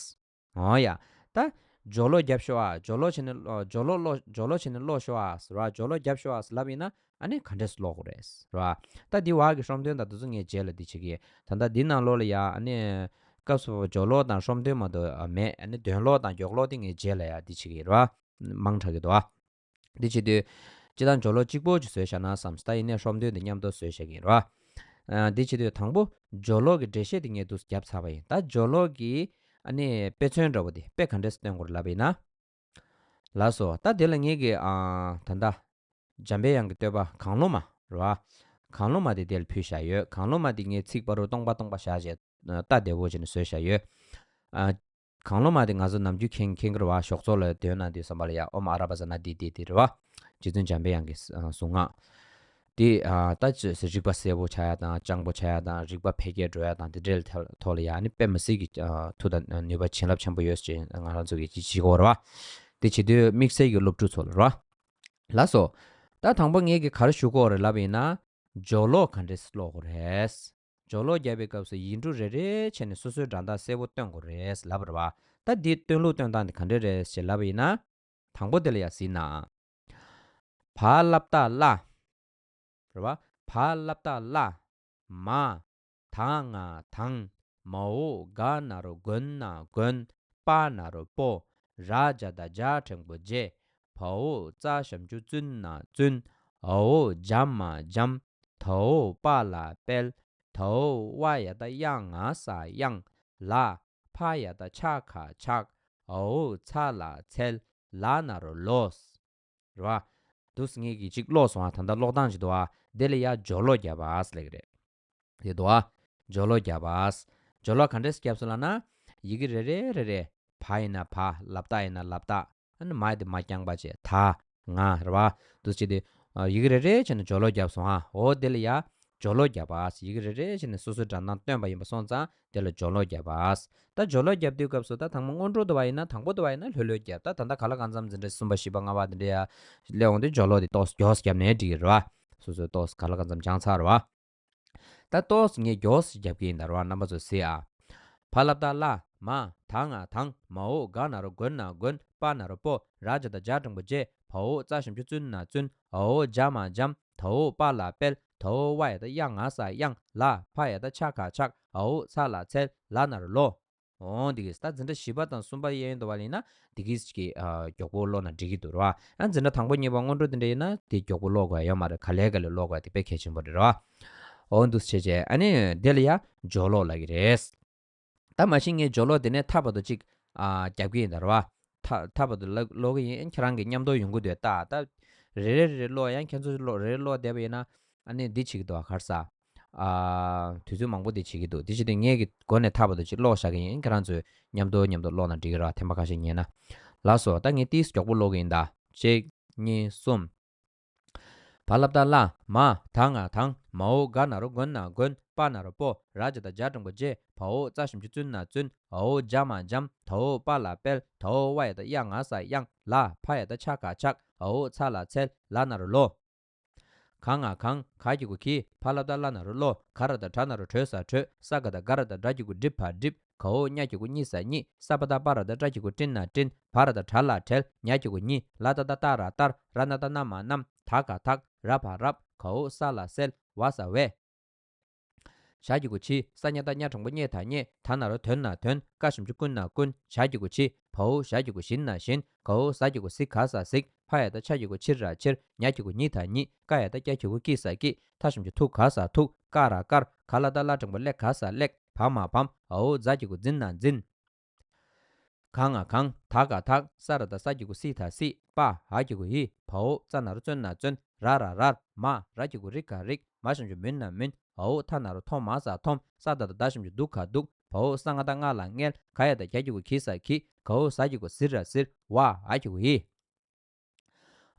འོ་ཡ། ད་སྦྱོར་ཀློག་རྒྱབ་ཤོག་ཨ། སྦྱོར་ཀློག་བྱས་ནས་ཨ་སྦྱོར་ཀློག་ཀློག་སྦྱོར་ཀློག་བྱས་ནས་ཀློག་ཤོག་ཨ་ཟེར་བ། སྦྱོར་ཀློག་རྒྱབ་ཤོག་ཨ་ཟེར་ལབ་ཡིན་ན། ཨ་ནི་ག་འདྲས་ཀློག་དགོས་རེད་ཟེར་བ། ད་འདི་བར་གྱི་ཧྲོམ་སྟོན་དང་དེ་ཚོ་ངས་རྗེས་ལ་འདི་བྱེད་ཀྱི་ཡིན། ད་ལྟ་འདི་ནང་ལོགས་ལ་ཡ་ཨ་ནི་སྐབས་སུ་བབ་པའི་སྦྱོར་ཀློག་དང་ཧྲོམ་སྟོན་མ་གཏོགས་ཨ་མེད། ཨ་ནི་འདོན་ཀློག་དང་མགྱོགས་ཀློག་དེ་ངས་རྗེས་ལ་ཡ་འདི་བྱེད་ཀྱི་ཡིན་རེད་བ། མང་དྲགས་ཀྱི་འདུག་ཨ། འདི་བྱེད་དུས། སྤྱིར་བཏང་སྦྱོར་ཀློག་གཅིག་པོ་ཅིག་བཟོས་བཞག་ན་བསམ། ད་ཡིན་ནའི་ཧྲོམ་སྟོན་དེ་མཉམ་དུ་བཟོས་བཞག་གི་ཡིན་རེད་བ། ཨ་འདི་བྱེད་དུས་དང་པོ་སྦྱོར་ཀློག་གི་འགྲེལ་བཤད་དེ་ངས་འདུག་སེ་བརྒྱབ་ཚར་བ་ཡིན། ད་སྦྱོར་ཀློག་གི་ཨ་ནི་དཔེ་མཚོན་འདྲ་བོ་དེ་དཔེ་ག་འདྲས་སེ་སྟོན་དགོས་རེད་ལབ་པ་ཡིན་ན། ལགས་སོ། ད་དེ་ལ་ངེད་ཀྱིས་ཨ་ད་ལྟ་འཇམ་པའི་དབྱངས་ཀྱི་བསྟོད་པ་གང་བློ་མ་རེད་བ། གང་བློ་མ་དེ་དེ་ལ་ཕུལ་བཞག་ཡོད། གང་བློ་མ་དེ་ངས་ཚིག་བར་དུ་སྟོང་པ་སྟོང་པ་བཞག་བྱས་ལྟ་བདེ་བོ་བྱས་ནས་བཟོས་བཞག་ཡོད། ཨ། གང་བློ་མ་དེ་ང་ཚོ་ནམ་རྒྱུན་མཁྱེན་མཁྱེན་གྱི་རེད་བ། ཞོགས་ཚོགས་ལ་འདོན་གནང་དུས་ཙམ་པ་ལ་ཡ་ཨོཾ་ཨ་ར་པ་ཛ་ན་དྷཱིཿ་དྷཱིཿ་རེད་བ། རྗེ་བཙུན་འཇམ་པའི་དབྱངས་ཀྱི་གཟུངས་སྔགས། དེ་ཨ་ད་ཅི་ཟེར་རིག་པ་གསལ་པོ་ཆགས་ཡ་དང་། སྤྱང་པོ་ཆགས་ཡ་དང་། རིག་པ་འཕེལ་རྒྱས་འགྲོ་ཡ་དང་། དེ་འདྲའི་ཐོག་ལ་ཡ་ནི་དཔེ་མི་སྲིད་ཀྱི་ཨ་མཐུ་དང་ནུས་པ་བྱིན་རླབས་ཆེན་པོ་ཡོད་ཅེས་ང་རང་ཚོ་གིས་ཅི་བྱེད་དགོས་རེད་བ། དེ་བྱེད་དུས་དམིགས་བསལ་གྱི་སློབ་ཕྲུག་ཚོ་ལ་རེད་བ། ལགས་སོ། ད་དང་པོ་ངས་ཀྱི་ག་རེ་ཞུ་དགོས་རེད་ལབ་ཡིན་ན། སྦྱོར་ཀློག་ག་འདྲས་ཀློག་དགོས་རེད། སྦྱོར་ཀློག་རྒྱབ་པའི་སྐབས་སུ་ཡིག་འབྲུ་རེ་རེ་བྱས་ནས་སོ་སོའི་སྒྲ་གདངས་གསལ་པོ་སྟོན་དགོས་རེད་ལབ་རེད་བ། ད་འདི་སྟོན་ལུགས་སྟོན་སྟངས་འདི་ག་འདྲས་རེད་ཞེས་ལབ་པ་ཡིན་ན། དང་པོ་དེ་ལ་ཡ་གཟིགས་ན། བ་སླབ་ད་བླ། རེད་བ། བ་སླབ་ད་བླ། མ། ད་ང་དང་། མ་འོག་ག་ན་རོ་མགོན་ན་མགོན། པ་ན་རོ་པོ། ར་ཇ་བཏགས་རྗ་འགྲེང་བུ་རྗེ། བ་འོག་ཙ་ཞབས་ཀྱུ་བཙུན་ན་བཙུན། འ་འོག་འཇ་མ་འཇམ། ད་འོག་པ་ལ་དཔལ། ད་འོག་ཝ་ཡ་བཏགས་ཝ་ང་ས་དབྱངས། ལ། ཕ་ཡ་བཏགས་ཕྱ་ག་ཕྱག། འ་འོག་ཚ་ལ་ཚལ། ལ་ན་རོ་ལོ། རེད་བ། འདུག་སེ་ངས་ཀྱིས་ཅིག་ཀློག་སོང་ང་། ད་ལྟ་ཀློག་སྟངས་ཅིག་འདུག་བ། དེ་ལ་ཡ་སྦྱོར་ཀློག་རྒྱབ་པ་ཟེར་ལབ་ཀྱི་རེད། དེ་འདུག་བ། སྦྱོར་ཀློག་རྒྱབ་པ། སྦྱོར་ཀློག་ག་འདྲས་རྒྱབ་སོང་ལབ་ན། ཡི་གེ་རེ་རེ་རེ་རེ། བ་ཡིན་ན་བ། ལབ་རྟགས་ཡིན་ན་ལབ་རྟགས། ཨ་ནི་མ་དེ་མ་རྐྱང་པ་བྱས། ད། ང་། རེད་བ། འདུག་སེ་བྱས་ཏེ། ཨ། ཡི་གེ་རེ་རེ་བྱས་ནས་སྦྱོར་ཀློག་རྒྱབ་སོང་ང་། འོ་དེ་ལ་ཡ་སྦྱོར་ཀློག་རྒྱབ་པ། ཡི་གེ་རེ་རེ་བྱས་ནས་སོ་སོའི་སྒྲ་གདངས་སྟོན་པ་ཡིན་པ་སོང་ཙང་དེ་ལ་སྦྱོར་ཀློག་རྒྱབ་པ། ད་སྦྱོར་ཀློག་རྒྱབ་དུས་སྐབས་སུ་ད་དང་པོ་སྔོན་འགྲོ་དུ་བ་ཡིན་ན། དང་པོ་དུ་བ་ཡིན་ན་ལྷོད་ལྷོད་རྒྱབ། ད་ད་ལྟ་ག་ལ་གང་འཚམ་འཛིན་གྲྭ་གསུམ་པ་བཞི་པ་ལྔ་པ་དེ་འདྲ་ཡ་སླེབས་འོང་དུས་སྦྱོར་ཀློག་དེ་ཏོག་ཙམ་མགྱོགས་སུ་རྒྱབ་ནའི་འགྲིག་གི་རེད་བ། སོ་སོས་ཏོག་ཙམ་ག་ལ་གང་འཚམ་སྦྱངས་ཚར་བ། ད་ཏོག་ཙམ་ངས་མགྱོགས་སུ་རྒྱབ་ཀྱི་ཡིན་ད། རེད་བ། རྣམ་པ་ཚོ་གཟིགས་ཨ། བ་སླབ་ད་བླ། མ། ད་ང་དང་། མ་འོག་ག་ན་རོ་མགོན་ན་མགོན། པ་ན་རོ་པོ། ར་ཇ་བཏགས་རྗ་འགྲེང་བུ་རྗེ། བ་འོག་ཙ་ཞབས་ཀྱུ་བཙུན་ན་བཙུན། འ་འོག་འཇ་མ་འཇམ། ད་འོག་པ་ལ་དཔལ། ད་འོག་ཝ་ཡ་བཏགས་ཝ་ང་ས་དབྱངས། ལ། ཕ་ཡ་བཏགས་ཕྱ་ག་ཕྱག། འ་འོག་ཚ་ལ་ཚལ། ལ་ན་རོ་ལོ། འོང་། འདི་གིས་ད་འཛིན་གྲྭ་བཞི་པ་དང་གསུམ་པ་ཡན་དུ་བ་ཡིན་ན་འདི་གིས་ཀྱི་ཨ་མགྱོགས་པོ་ཀློག་ན་འགྲིག་གི་འདུག་ར། ཡང་འཛིན་གྲྭ་དང་པོ་གཉིས་པ་སྔོན་འགྲོ་དེ་འདྲ་ཡིན་ན་དེ་མགྱོགས་པོ་ཀློག་དགོས་ཡོད་མ་རེད། ག་ལེ་ག་ལེ་ཀློག་དགོས་པ་དེ་དཔེ་གལ་ཆེན་པོ་རེད་ར། འོ་འདུག་སེ་བྱས་བྱས། ཨ་ནི་དེ་ལ་ཡ་སྦྱོར་ཀློག་ལབ་ཀྱི་རེད། ད་མ་གཞི་ངས་སྦྱོར་ཀློག་དེ་ནས་མཐའ་བར་དུ་ཅིག་ཨ་རྒྱབ་ཀྱི་ཡིན་ད་ར་བ། མཐའ་མཐའ་བར་དུ་ཀློག་ཀློག་གི་ཡིན། ཁྱེད་རང་གིས་མཉམ་དུ་ཡོང་གི་འདུག་ད་ད་རེ་རེ་རེ་རེ་ཀློག་ཡང་ཁྱེད་ཚོ་ཀློག་རེ་རེ་ཀློག་བསྡད་པ་ཡིན་ན། ཨ་ནི་འདི་བྱེད་ཀྱི་འདུག་ག་རེ་ཟ། ཨ། དུས་ཚོད་མང་པོ་འདི་བྱེད་ཀྱི་འདུག་དེ་བྱེད་དུས་ངས་ཀྱི་མགོ་ནས་མཐའ་བར་དུ་ཅིག་ཀློག་བཞག་གི་ཡིན། ཁྱེད་རང་ཚོས་མཉམ་དུ་མཉམ་དུ་ཀློག་ན་འགྲིག་གི་རེད་བ། ཐེངས་པ་ཁ་ཤས་ཉན་ན། ལགས་སོ། ད་ངས་ཏིས་མགྱོགས་པོ་ཀློག་གི་ཡིན་ད། གཅིག་གཉིས། གསུམ། བ་སླབ་ད་བླ། མ། ད་ང་དང་། མ་འོག་ག་ན་རོ་མགོན་ན་མགོན། པ་ན་རོ་པོ། ར་ཇ་བཏགས་རྗ་འགྲེང་བུ་རྗེ། བ་འོག་ཙ་ཞབས་ཀྱུ་བཙུན་ན་བཙུན། འ་འོག་འཇ་མ་འཇམ། ད་འོག་པ་ལ་དཔལ། ད་འོག་ཝ་ཡ་བཏགས་ཝ་ང་ས་དབྱངས། ལ། ཕ་ཡ་བཏགས་ཕྱ་ག་ཕྱག། འ་འོག་ཚ་ལ་ཚལ། ལ་ན་རོ་ལོ། ག་ང་གངས། ག་གི་གུ་གིས། བ་སླབ་ད་བླ་ན་རོ་བློ། ག་ར་བཏགས་གྲ་ན་རོ་གྲོ་ས་གྲོད། ས་ག་བཏགས་སྒ་ར་བཏགས་སྒྲ་གི་གུ་སྒྲི་བ་སྒྲིབ། ག་འོག་ཉ་གི་གུ་གཉི་ས་གཉིས། ས་པ་བཏགས་སྤ་ར་བཏགས་སྤྲ་གི་གུ་སྤྲིན་ན་སྤྲིན། བ་ར་བཏགས་བྲ་ལ་བྲལ། ཉ་གི་གུ་གཉི། ལ་ཏ་བཏགས་ལྟ་ར་ལྟར། ར་ན་བཏགས་རྣ་མ་རྣམས། ད་ག་དག་ར་བ་རབ། ག་འོག་ས་ལ་སེལ། བ་ས་བས། ཞ་གི་གུ་ཞི། ས་ཉ་བཏགས་སྙ་འགྲེང་བུ་སྙེ་ད་སྙེད། ད་ན་རོ་དོན་ན་དོན། ཀ་ཞབས་ཀྱུ་ཀུ་ན་ཀུན། ཞ་གི་གུ་ཞི། བ་འོག་ཞ་གི་གུ་ཞིན་ན་ཞིན། ག་འོག་ཟ་གི་གུ་ཟི་ག་ས་གཟིགས། ཕ་ཡ་བཏགས་ཕྱ་གི་གུ་ཕྱི་ར་ཕྱིར། ཉ་གི་གུ་ཉི་ད་ཉིད། ཀ་ཡ་བཏགས་ཀྱ་གི་གུ་ཀྱི་ས་ཀྱིས། ཐ་ཞབས་ཀྱུ་ཐུ་ག་ས་ཐུག། ཀ་ར་དཀར། ག་ལ་བཏགས་གླ་འགྲེང་བུ་གླེ་ག་ས་གླེགས། བ་མ་བམ། འ་འོག་ཛ་གི་གུ་ཛིན་ན་འཛིན། ག་ང་གངས། ད་ག་དག་ས་ར་བཏགས་སྲ་གི་གུ་སྲི་ད་སྲིད། པ། འ་གི་གུ་འི། བ་འོག་ཙ་ན་རོ་ཙོན་ན་བཙོན། ར་ར་རར། མ། ར་གི་གུ་རི་ག་རིག་མ་ཞབས་ཀྱུ་མུན་ན་མུན། འ་འོག་ཐ་ན་རོ་ཐོ་མ་ས་ཐོམ། ས་ད་བཏགས་སྡ་ཞབས་ཀྱུ་སྡུ་ག་སྡུག། བ་འོག་ས་ང་བཏགས་སྔ་ལ་སྔལ། ག་ཡ་བཏགས་གྱ་གི་གུ་གི་ས་གྱིས། ག་འོག་ཟ་གི་གུ་ཟི་ར་ཟིར། བ། འ་གི་གུ་འི། འ་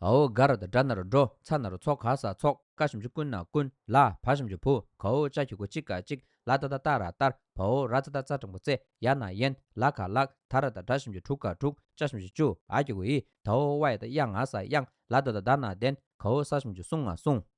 འོག་ག་ར་བཏགས་གྲ་ན་རོ་གྲོ། ཚ་ན་རོ་ཚོ་ག་ས་ཚོགས། ཀ་ཞབས་ཀྱུ་ཀུ་ན་ཀུན། ལ། བ་ཞབས་ཀྱུ་བུ། ག་འོག་ཅ་གི་གུ་ཅི་ག་ཅིག། ལ་ཏ་བཏགས་ལྟ་ར་ལྟར། བ་འོག་ར་ཙ་བཏགས་རྩ་འགྲེང་བུ་རྩེ། ཡ་ན་ཡན། ལ་ག་ལགས། ད་ར་བཏགས་དྲ་ཞབས་ཀྱུ་དྲུ་ག་དྲུག། ཅ་ཞབས་ཀྱུ་ཅུ། འ་གི་གུ་འི། ད་འོག་ཝ་ཡ་བཏགས་ཝ་ང་ས་དབྱངས། ལ་ད་བཏགས་ལྡ་ན་ལྡན། ག་འོག་ས་ཞབས་ཀྱུ་སུ་ང་སྲུང་། འ་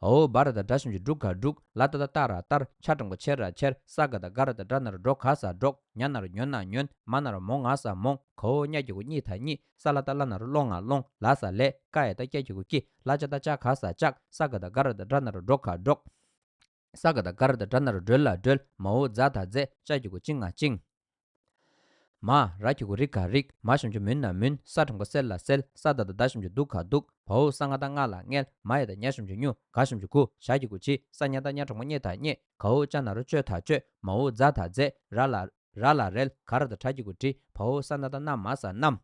འོག་བ་ར་བཏགས་བྲ་ཞབས་ཀྱུ་བྲུ་ག་བྲུག། ལ་ད་བཏགས་ལྟ་ར་ལྟར། ཆ་འགྲེང་བུ་ཆེ་ར་ཆེར། ས་ག་བཏགས་སྒ་ར་བཏགས་སྒྲ་ན་རོ་སྒྲོ་ག་ས་སྒྲོགས། ཉ་ན་རོ་ཉོ་ན་ཉོན། མ་ན་རོ་མོ་ང་ས་མོང་། ག་འོག་ཉ་གི་གུ་གཉི་ད་གཉིད། ས་ལ་བཏགས་སླ་ན་རོ་སློ་ང་སློང་། ལ་ས་ལས། ཀ་ཡ་བཏགས་ཀྱ་གི་གུ་ཀྱི། ལ་ཅ་བཏགས་ལྕ་ག་ས་ལྕགས། ས་ག་བཏགས་སྒ་ར་བཏགས་སྒྲ་ན་རོ་སྒྲོ་ག་སྒྲོགས། ས་ག་བཏགས་སྒ་ར་བཏགས་སྒྲ་ན་རོ་སྒྲོ་ལ་སྒྲོལ། མ་འོག་ཛ་ད་མཛེ། ཅ་གི་གུ་ཅི་ང་ཅིང་། མ། ར་གི་གུ་རི་ག་རིག་མ་ཞབས་ཀྱུ་མུན་ན་མུན། ས་འགྲེང་བུ་སེ་ལ་སེལ། ས་ད་བཏགས་སྡ་ཞབས་ཀྱུ་སྡུ་ག་སྡུག། བ་འོག་ས་ང་བཏགས་སྔ་ལ་སྔལ། མ་ཡ་བཏགས་ཉ་ཞབས་ཀྱུ་མྱུ། ག་ཞབས་ཀྱུ་གུ། ཞ་གི་གུ་ཞི། ས་ཉ་བཏགས་སྙ་འགྲེང་བུ་སྙེ་ད་སྙེད། ག་འོག་ཅ་ན་རོ་ཅོ་ད་ཅོད། མ་འོག་ཛ་ད་མཛེ། ར་ལ་ར་ལ་རལ། ག་ར་བཏགས་གྲ་གི་གུ་གྲི། བ་འོག་ས་ན་བཏགས་སྣ་མ་ས་བསྣམས།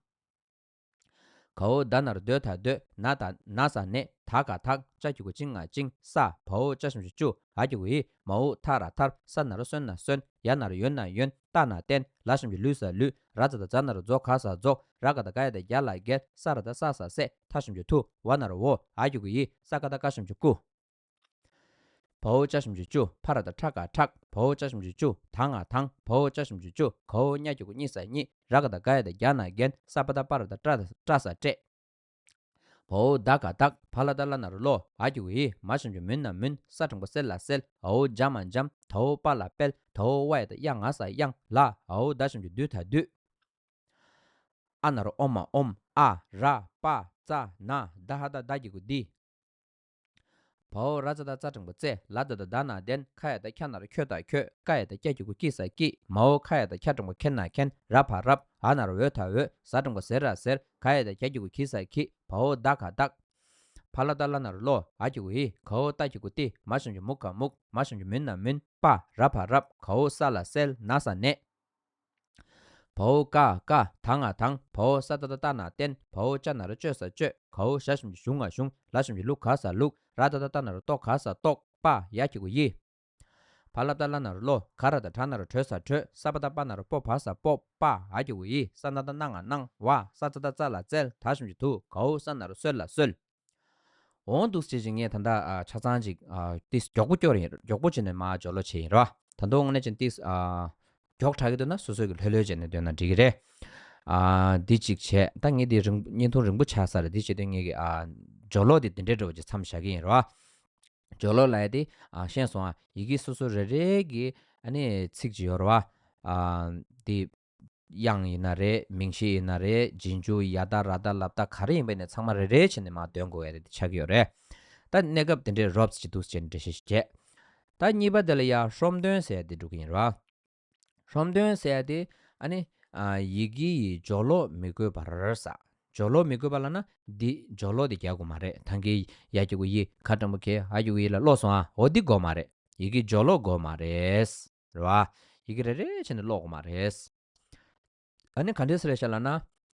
གའོ་ད་ན་རོ་དོ་ད་དོད། ན་ད་ན་ས་ནས། ད་ག་དག་ཅ་གི་གུ་ཅི་ང་ཅིང་། ས། བའོ་ཅ་ཞབས་ཀྱུ་ཅུ། འ་གི་གུ་འི། མའོ་ཐ་ར་ཐར། ས་ན་རོ་སོ་ན་སོན། ཡ་ན་རོ་ཡོ་ན་ཡོན། ཏ་ན་བསྟན། ལ་ཞབས་ཀྱུ་ལུ་ས་ལུས། ར་ཙ་ད་ཛ་ན་རོ་རྫོ། ག་ས་རྫོགས། ར་ག་ད་ག་ཡ་ད་གྱ་ལ་གྱལ། ས་ར་ད་ས་ས་སད། ཐ་ཞབས་ཀྱུ་ཐུ། ཝ་ན་རོ་ཝོ། འ་གི་གུ་འི། ས་ཀ་ད་ཀ་ཞབས་ཀྱུ་ཀུ། བའོ་ཅ་ཞབས་ཀྱུ་ཅུ། ཕ་ར་ད་ཕྲ་ག་ཕྲག། བའོ་ཅ་ཞབས་ཀྱུ་ཅུ། ད་ང་དང་། བའོ་ཅ་ཞབས་ཀྱུ་ཅུ། གའོ་ཉ་གི་གུ་ཉི་ས་གཉིས། ར་ག་ད་ག་ཡ་ད་གྱ་ན་གྱན། ས་པ་ད་པ་ར་ད་ཏྲ་ཏྲ་ས་ཏྲེ། བའོ་ད་ག་དག། བ་ལ་ད་ལ་ན་རོ་ལོ། འ་གི་གུ་འི། མ་ཞབས་ཀྱུ་མུ་ན་མུན། ས་འགྲེང་བུ་སེ་ལ་སེལ། འའོ་འཇ་མ་འཇམ། དའོ་པ་ལ་དཔལ། དའོ་ཝ་ཡ་ད་གཡའ་ང་ས་གཡང་། ལ། འའོ་ད་ཞབས་ཀྱུ་དུ་ད་དུས། ཨ་ན་རོ་ཨོ་མ་ཨོམ། ཨ། ར། པ། ཙ། ན། ད་ཧ་ད་ད་གི་གུ་འདི། བའོ་ར་ཙ་ད་ཙ་འགྲེང་བུ་ཙེ། ལ་ད་ད་ད་ན་བདེན། ཁ་ཡ་ད་ཁྱ་ན་རོ་ཁྱོ་ད་ཁྱོད། ཀ་ཡ་ད་ཀྱ་གི་གུ་ཀྱི་ས་ཀྱིས། མའོ་ཁ་ཡ་ད་ཁྱ་འགྲེང་བུ་ཁེ་ན་ཁེན། ར་བ་རབ། འ་ན་རོ་འོ་ད་འོད། ཟ་འགྲེང་བུ་ཟེ་ར་ཟེར། ག་ཡ་ད་གྱ་གི་གུ་གྱི་ས་གྱིས། བའོ་ད་ག་དག། བ་ལ་ད་ལ་ན་རོ་ལོ། འ་གི་གུ་འི། གའོ་ཏ་གི་གུ་ཏི། མ་ཞབས་ཀྱུ་མུ་ག་མུག། མ་ཞབས་ཀྱུ་མུ་ན་མུན། པ། ར་བ་རབ། གའོ་ས་ལ་སལ། ན་ས་ནས། བའོ་ཀ་ཀ། ད་ང་དང་། བའོ་ས་ཏ་ད་ཏ་ན་བསྟན། བའོ་ཅ་ན་རོ་ཅོ་ས་ཅོད། གའོ་ཞ་ཞབས་ཀྱུ་ཞུ་ང་ཞུང་། ལ་ཞབས་ཀྱུ་ལུ་ག་ས་ལུག། ར་ཏ་ད་ཏ་ན་རོ་ཏོ་ག་ས་ཏོག། པ། ཡ་གི་གུ་ཡི། བ་ལ་ཏ་ལ་ན་རོ་ལོ། ག་ར་ད་གྲ་ན་རོ་གྲོ་ས་གྲོད། ས་པ་ད་པ་ན་རོ་པོ་བ་ས་པོབ། པ། འ་གི་གུ་འི། ས་ན་ད་སྣ་ང་སྣང་། བ། ས་ཙ་ད་ཙ་ལ་བཙལ། ད་ཞབས་ཀྱུ་དུ། གའོ་ས་ན་རོ་སོ་ལ་སོལ། འོང་འདུག་སེ་བྱེད་ཅིག་ངས་ད་ལྟ་ཨ་ཆ་ཚང་ཅིག་ཨ་ཏིས་མགྱོགས་པོ་སྐྱོར་ཡིན། མགྱོགས་པོ་བྱས་ནས་མར་སྦྱོར་ཀློག་བྱས་ཡིན་རོ། ད་དུང་དངོས་གནས་ཅན་ཏིས་ཨ་མགྱོགས་དྲགས་ཀྱི་འདུག་ན་སོ་སོ་གི་ལྷོད་ལྷོད་བྱས་ནས་སྡོད་ན་འགྲིག་གི་རེད། ཨ་འདི་གཅིག་བྱས། ད་ངས་འདི་རིང་བརྙན་ཐུང་རིང་པོ་ཆགས་ས་རེད། འདི་བྱེད་དུས་ངས་ཀྱི་ཨ་སྦྱོར་ཀློག་འདི་འདི་འདྲའི་འདྲ་བོ་ཅིག་མཚམས་བཞག་གི་ཡིན་རོ། སྦྱོར་ཀློག་ལབ་ཡ་དེ་ཨ་ཤེས་སོང་ཨ། ཡི་གེ་སོ་སོ་རེ་རེ་གི་ཨ་ནི་ཚིག་ཅིག་ཡོད་རེད་བ། ཨ་འདི་དབྱངས་ཡིན་ན་རེད། མིང་གཞི་ཡིན་ན་རེད། རྗེས་འཇུག་ཡ་བཏགས་ར་བཏགས་ལ་བཏགས་ག་རེ་ཡིན་པ་ནས་ཚང་མ་རེ་རེ་བྱས་ནས་མར་འདོན་དགོས་ཡ་དེ་ཆགས་ཀྱི་ཡོད་རེད། ད་གནས་སྐབས་དེ་འདྲའི་རོབ་ཙམ་ཅིག་འདུག་སེ་བྱས་ནས་འགྲེལ་བཤད་ཞིག་བྱས། ད་གཉིས་པ་དེ་ལ་ཡ་ཧྲོམ་སྟོན་ཟེར་ཡ་དེ་འགྲོ་གི་ཡིན་རེད་བ། ཧྲོམ་སྟོན་ཟེར་ཡ་དེ་ཨ་ནི་ཨ་ཡི་གེ་ཡི་སྦྱོར་ཀློག་མི་དགོས་པར་ཟེར། སྦྱོར་ཀློག་མི་དགོས་པ་ལབ་ན་འདི་སྦྱོར་ཀློག་དེ་རྒྱག་དགོས་མ་རེད། ད་གིན་ཡ་གི་གུ་ཡི། ག་འགྲེང་བུ་གེ། འ་གི་གུ་འི་ལ་ཀློག་སོང་ཨ། འོ་འདི་དགོས་མ་རེད། ཡི་གེ་སྦྱོར་ཀློག་དགོས་མ་རེད། རེད་བ། ཡི་གེ་རེ་རེ་བྱས་ནས་ཀློག་དགོས་མ་རེད། ཨ་ནི་ག་འདྲས་རེད་ཤག་ལབ་ན།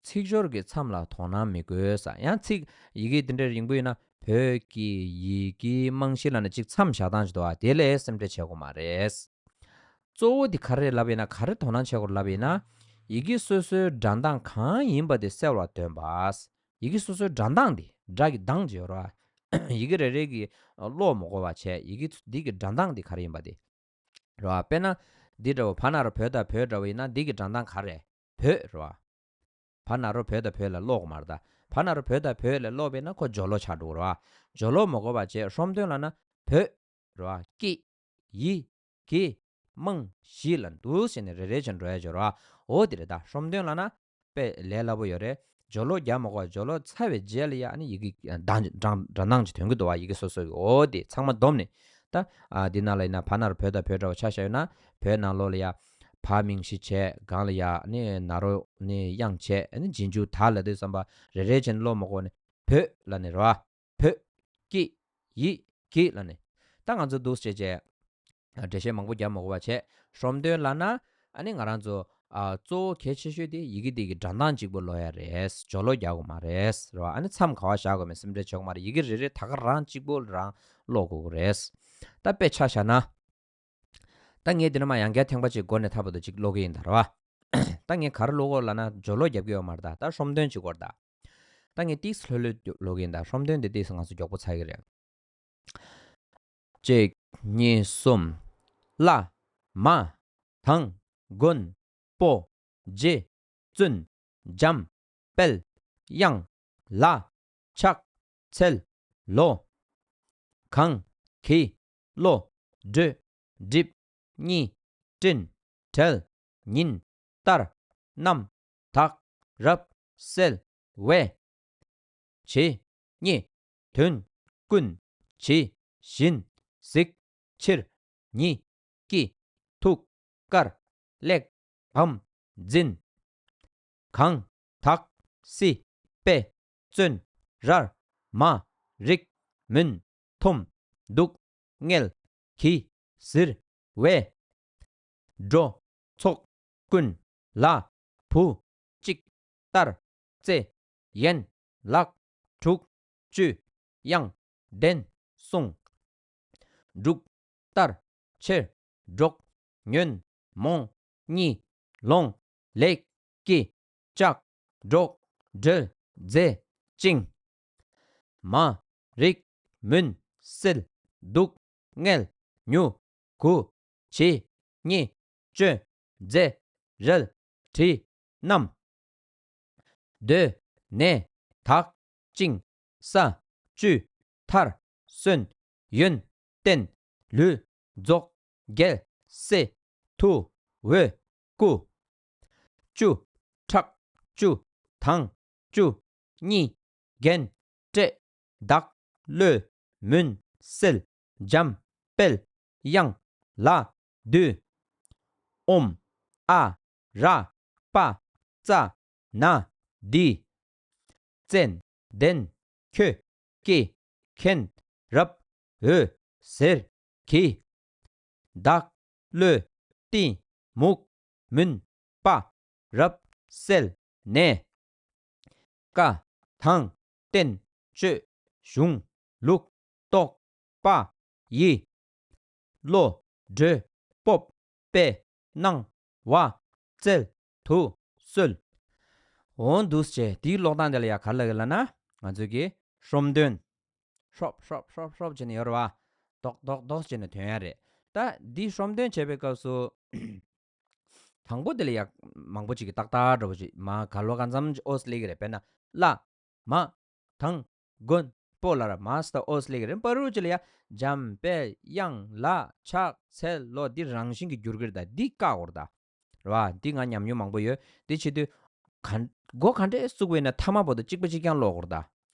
ཚིག་སྦྱོར་གྱི་མཚམས་ལ་དོ་སྣང་མི་དགོས་ཟེར། ཡང་ཚིག་ཡི་གེ་འདི་འདྲ་རིང་པོ་ཡིན་ན། བོད་ཀྱི་ཡི་གེའི་རྨང་གཞི་ལབ་ནས་གཅིག་མཚམས་བཞག་སྟངས་ཅིག་འདུག་ཨ། དེ་ལ་སེམས་ཁྲལ་བྱེད་དགོས་མ་རེད། གཙོ་བོ་འདི་ག་རེ་ལབ་ཡིན་ན། ག་རེ་དོ་སྣང་བྱེད་དགོས་ལབ་ཡིན་ན། ཡི་གེ་སོ་སོའི་སྒྲ་གདངས་གང་ཡིན་པ་དེ་གསལ་བར་སྟོན་པ། ཡི་གེ་སོ་སོའི་སྒྲ་གདངས་དེ། སྒྲ་གི་གདངས་ཅིག་ཡོད་རེད་བ། ཡི་གེ་རེ་རེ་གི་ཀློག་མི་དགོས་པ་བྱས། ཡི་གེ་འདི་གི་སྒྲ་གདངས་དེ་ག་རེ་ཡིན་པ་དེ། རེད་བ། དཔེར་ན། འདི་འདྲ་བོ་བ་ན་རོ་བོ་ད་བོད་འདྲ་བོ་ཡིན་ན། འདི་གི་སྒྲ་གདངས་ག་རེ། བོད་རེད་བ། བ་ན་རོ་བོ་ད་བོད་ལ་ཀློག་དགོས་མ་རེད་ད། བ་ན་རོ་བོ་ད་བོད་ལ་ཀློག་པས་ན་ཁོ་སྦྱོར་ཀློག་ཆགས་འགྲོ་གི་རེད་བ། སྦྱོར་ཀློག་མ་དགོས་པ་བྱས། ཧྲོམ་སྟོན་ལབ་ན་བོད་རེད་བ། ཀྱི། ཡི། གི། རྨང་གཞི་ལ་འདུག་ཟེར་ནས་རེ་རེ་བྱས་འགྲོ་ཡ་ཅིག་ཡོད་རེད་བ། འོ་དེ་རེད་ད། ཧྲོམ་སྟོན་ལབ་ན། དཔེ་ལས་སླ་པོ་ཡོད་རེད། སྦྱོར་ཀློག་རྒྱག་མ་དགོས་པ། སྦྱོར་ཀློག་ཚར་བའི་རྗེས་ལ་ཡ་ཨ་ནི་ཡི་གེ་གདངས་སྒྲ་སྒྲ་གདངས་ཅིག་ཐོན་གྱི་འདུག་བ། ཡི་གེ་སོ་སོ་གི། འོ་དེ་ཚང་མ་བསྡོམས་ནས། ད་ཨ་འདི་ནང་ལ་ཡིན་ན་བ་ན་རོ་བོ་ད་བོད་འདྲ་བོ་ཆ་བཞག་ཡོད་ན། བོད་ནང་ལོགས་ལ་ཡ་བ་མིང་གཞི་བྱས། སྒང་ལ་ཡ་ཨ་ནི་ན་རོ་ནི་དབྱངས་བྱས། ཨ་ནི་རྗེས་འཇུག་ད་ལབ་དུས་ཙམ་པ་རེ་རེ་བྱས་ནས་ཀློག་མ་དགོས་ནས། བོད་ལབ་ནས་རེད་བ། བོད། ཀྱི། ཡི། གི་ལབ་ནས། ད་ང་ཚོ་འདུག་སེ་བྱས་བྱས། འགྲེལ་བཤད་མང་པོ་རྒྱག་མ་དགོས་པ་བྱས། ཧྲོམ་སྟོན་ལབ་ན། ཨ་ནི་ང་རང་ཚོ་ཨ་གཙོ་བོ་གལ་ཆེ་ཤོས་དེ་ཡི་གེ་དེ་གི་སྒྲ་གདངས་གཅིག་པོ་ཀློག་ཡ་རེད། སྦྱོར་ཀློག་རྒྱག་དགོས་མ་རེད། རེད་བ། ཨ་ནི་མཚམས་ག་པར་བཞག་དགོས་མིན་སེམས་ཁྲལ་བྱེད་དགོས་མ་རེད། ཡི་གེ་རེ་རེ་ད་ག་རང་གཅིག་པོ་རང་ཀློག་དགོས་ཀྱི་རེད། ད་དཔེ་ཆ་བཞག་ན། ད་ངས་འདི་ནས་མར་ཡང་བསྐྱར་ཐེངས་པ་གཅིག་མགོ་ནས་མཐའ་བར་དུ་གཅིག་ཀློག་གི་ཡིན་ད། རེད་བ། ད་ངས་ག་རེ་ཀློག་གོ་ལབ་ན། སྦྱོར་ཀློག་རྒྱབ་ཀྱི་ཡོད་མ་རེད་ད། ད་ཧྲོམ་སྟོན་གཅིག་སྐོར་ད། ད་ངས་ཏིས་ལྷོད་ལྷོད་ཀློག་གི་ཡིན་ད། ཧྲོམ་སྟོན་འདི་ཏིས་ང་ཚོ་མགྱོགས་པོ་ཚར་གི་རེད། གཅིག་གཉིས། གསུམ། བླ། མ། དང་། མགོན། པོ། རྗེ། བཙུན། འཇམ། དཔལ། དབྱངས། ལ། ཕྱག་འཚལ། ལོ། གང་། གི། བློ། གྲོས། སྒྲིབ། གཉིས། སྤྲིན། བྲལ། ཉིན། ལྟར། རྣམ། དག་རབ། གསལ། བས། ཇི། སྙེད། དོན། ཀུན། ཇི། བཞིན། གཟིགས། ཕྱིར། ཉིད། ཀྱི། ཐུགས། དཀར། ལེགས། བམ། འཛིན། གང་། དག་སྲིད། པས། བརྩོན། རར། མ། རིག་མུན། འཐོམ། འདུག་ངལ། གྱིས། གཟིར། བས། འགྲོ། ཚོགས། ཀུན། ལ། བུ། གཅིག་ལྟར། བརྩེ། ཡན། ལག་དྲུག་གཅུས། དབྱངས་ལྡན་གསུང་། འབྲུག་ལྟར་ཆེར་སྒྲོག་ཉོན་མོངས་གཉིད་སློང་ལེགས་ཀྱི་ལྕགས་སྒྲོག་སྒྲིལ་མཛད་ཅིང་། མ་རིག་མུན་སེལ་སྡུག་བསྔལ་མྱུ་གུ་ཇི་སྙེད་གཅོད་མཛད་རལ་གྲི་བསྣམས། གདོད་ནས་དག་ཅིང་ས་བཅུད་མཐར་སོན། ཡོན་ཏན་ལུས་རྫོགས་རྒྱལ་སྲས་ཐུ་བོའི་སྐུ། བཅུ་ཕྲག་བཅུ་དང་བཅུ་གཉིས་རྒྱན་སྤྲས། བདག་བློའི་མུན་སེལ་འཇམ་དཔལ་དབྱངས་ལ་འདུད། ཨོཾ་ཨ་ར་པ་ཙ་ན་དྷཱིཿ་ཙན་དན་ཁྱོད་ཀྱི་མཁྱེན་རབ་འོད་ཟེར་གྱིས། བདག་བློའི་གཏི་མུག་མུན་པ་རབ་བསལ་ནས། བཀའ་དང་བསྟན་བཅོས་གཞུང་ལུགས་རྟོགས་པ་ཡི་བློ་གྲོས་སྤོབས་པའི་སྣང་བ་སྩལ་དུ་གསོལ། འོ་འདུག་སེ་བྱས་དེའི་ཀློག་སྟངས་དེ་ལ་ཡ་ག་རེ་ལབ་ཀྱི་ལབ་ན། ང་ཚོ་གི་ཧྲོམ་འདོན། ཧྲོབ་ཧྲོབ་ཧྲོབ་ཧྲོབ་བྱས་ནས་ཡོད་རེད་བ། རྡོག་རྡོག་རྡོག་བྱས་ནས་འདོན་ཡ་རེད། ད་འདི་ཧྲོམ་འདོན་བྱེད་པའི་སྐབས་སུ། དང་པོ་དེ་ལ་ཡ་མང་པོ་ཅིག་གིས་ཏག་ཏག་འདྲ་པོ་ཅིག་མར་ག་ལོ་གང་འཚམ་ཅིག་ཨོ་སི་ལེགས་ཀྱི་རེད། དཔེར་ན་བླ་མ་དང་མགོན་པོ་ལབ་ར་མ་སྟ་ཨོ་སི་ལེགས་ཀྱི་རེད། བར་དུ་ཅིག་ལ་ཡ་འཇམ་དཔལ་དབྱངས་ལ་ཕྱག་འཚལ་ལོ། འདི་རང་བཞིན་གྱིས་འགྱུར་གྱི་རེད། ད་འདི་བཀག་དགོས་རེད་ད། རེད་བ། འདི་ང་ཉམས་མྱོང་མང་པོ་ཡོད། འདི་བྱེད་དུས་ག་མགོ་ག་འདྲས་བཙུགས་པ་ཡིན་ན་ཐ་མ་བར་དུ་གཅིག་པ་གཅིག་རྐྱང་ཀློག་དགོས་རེད་ད།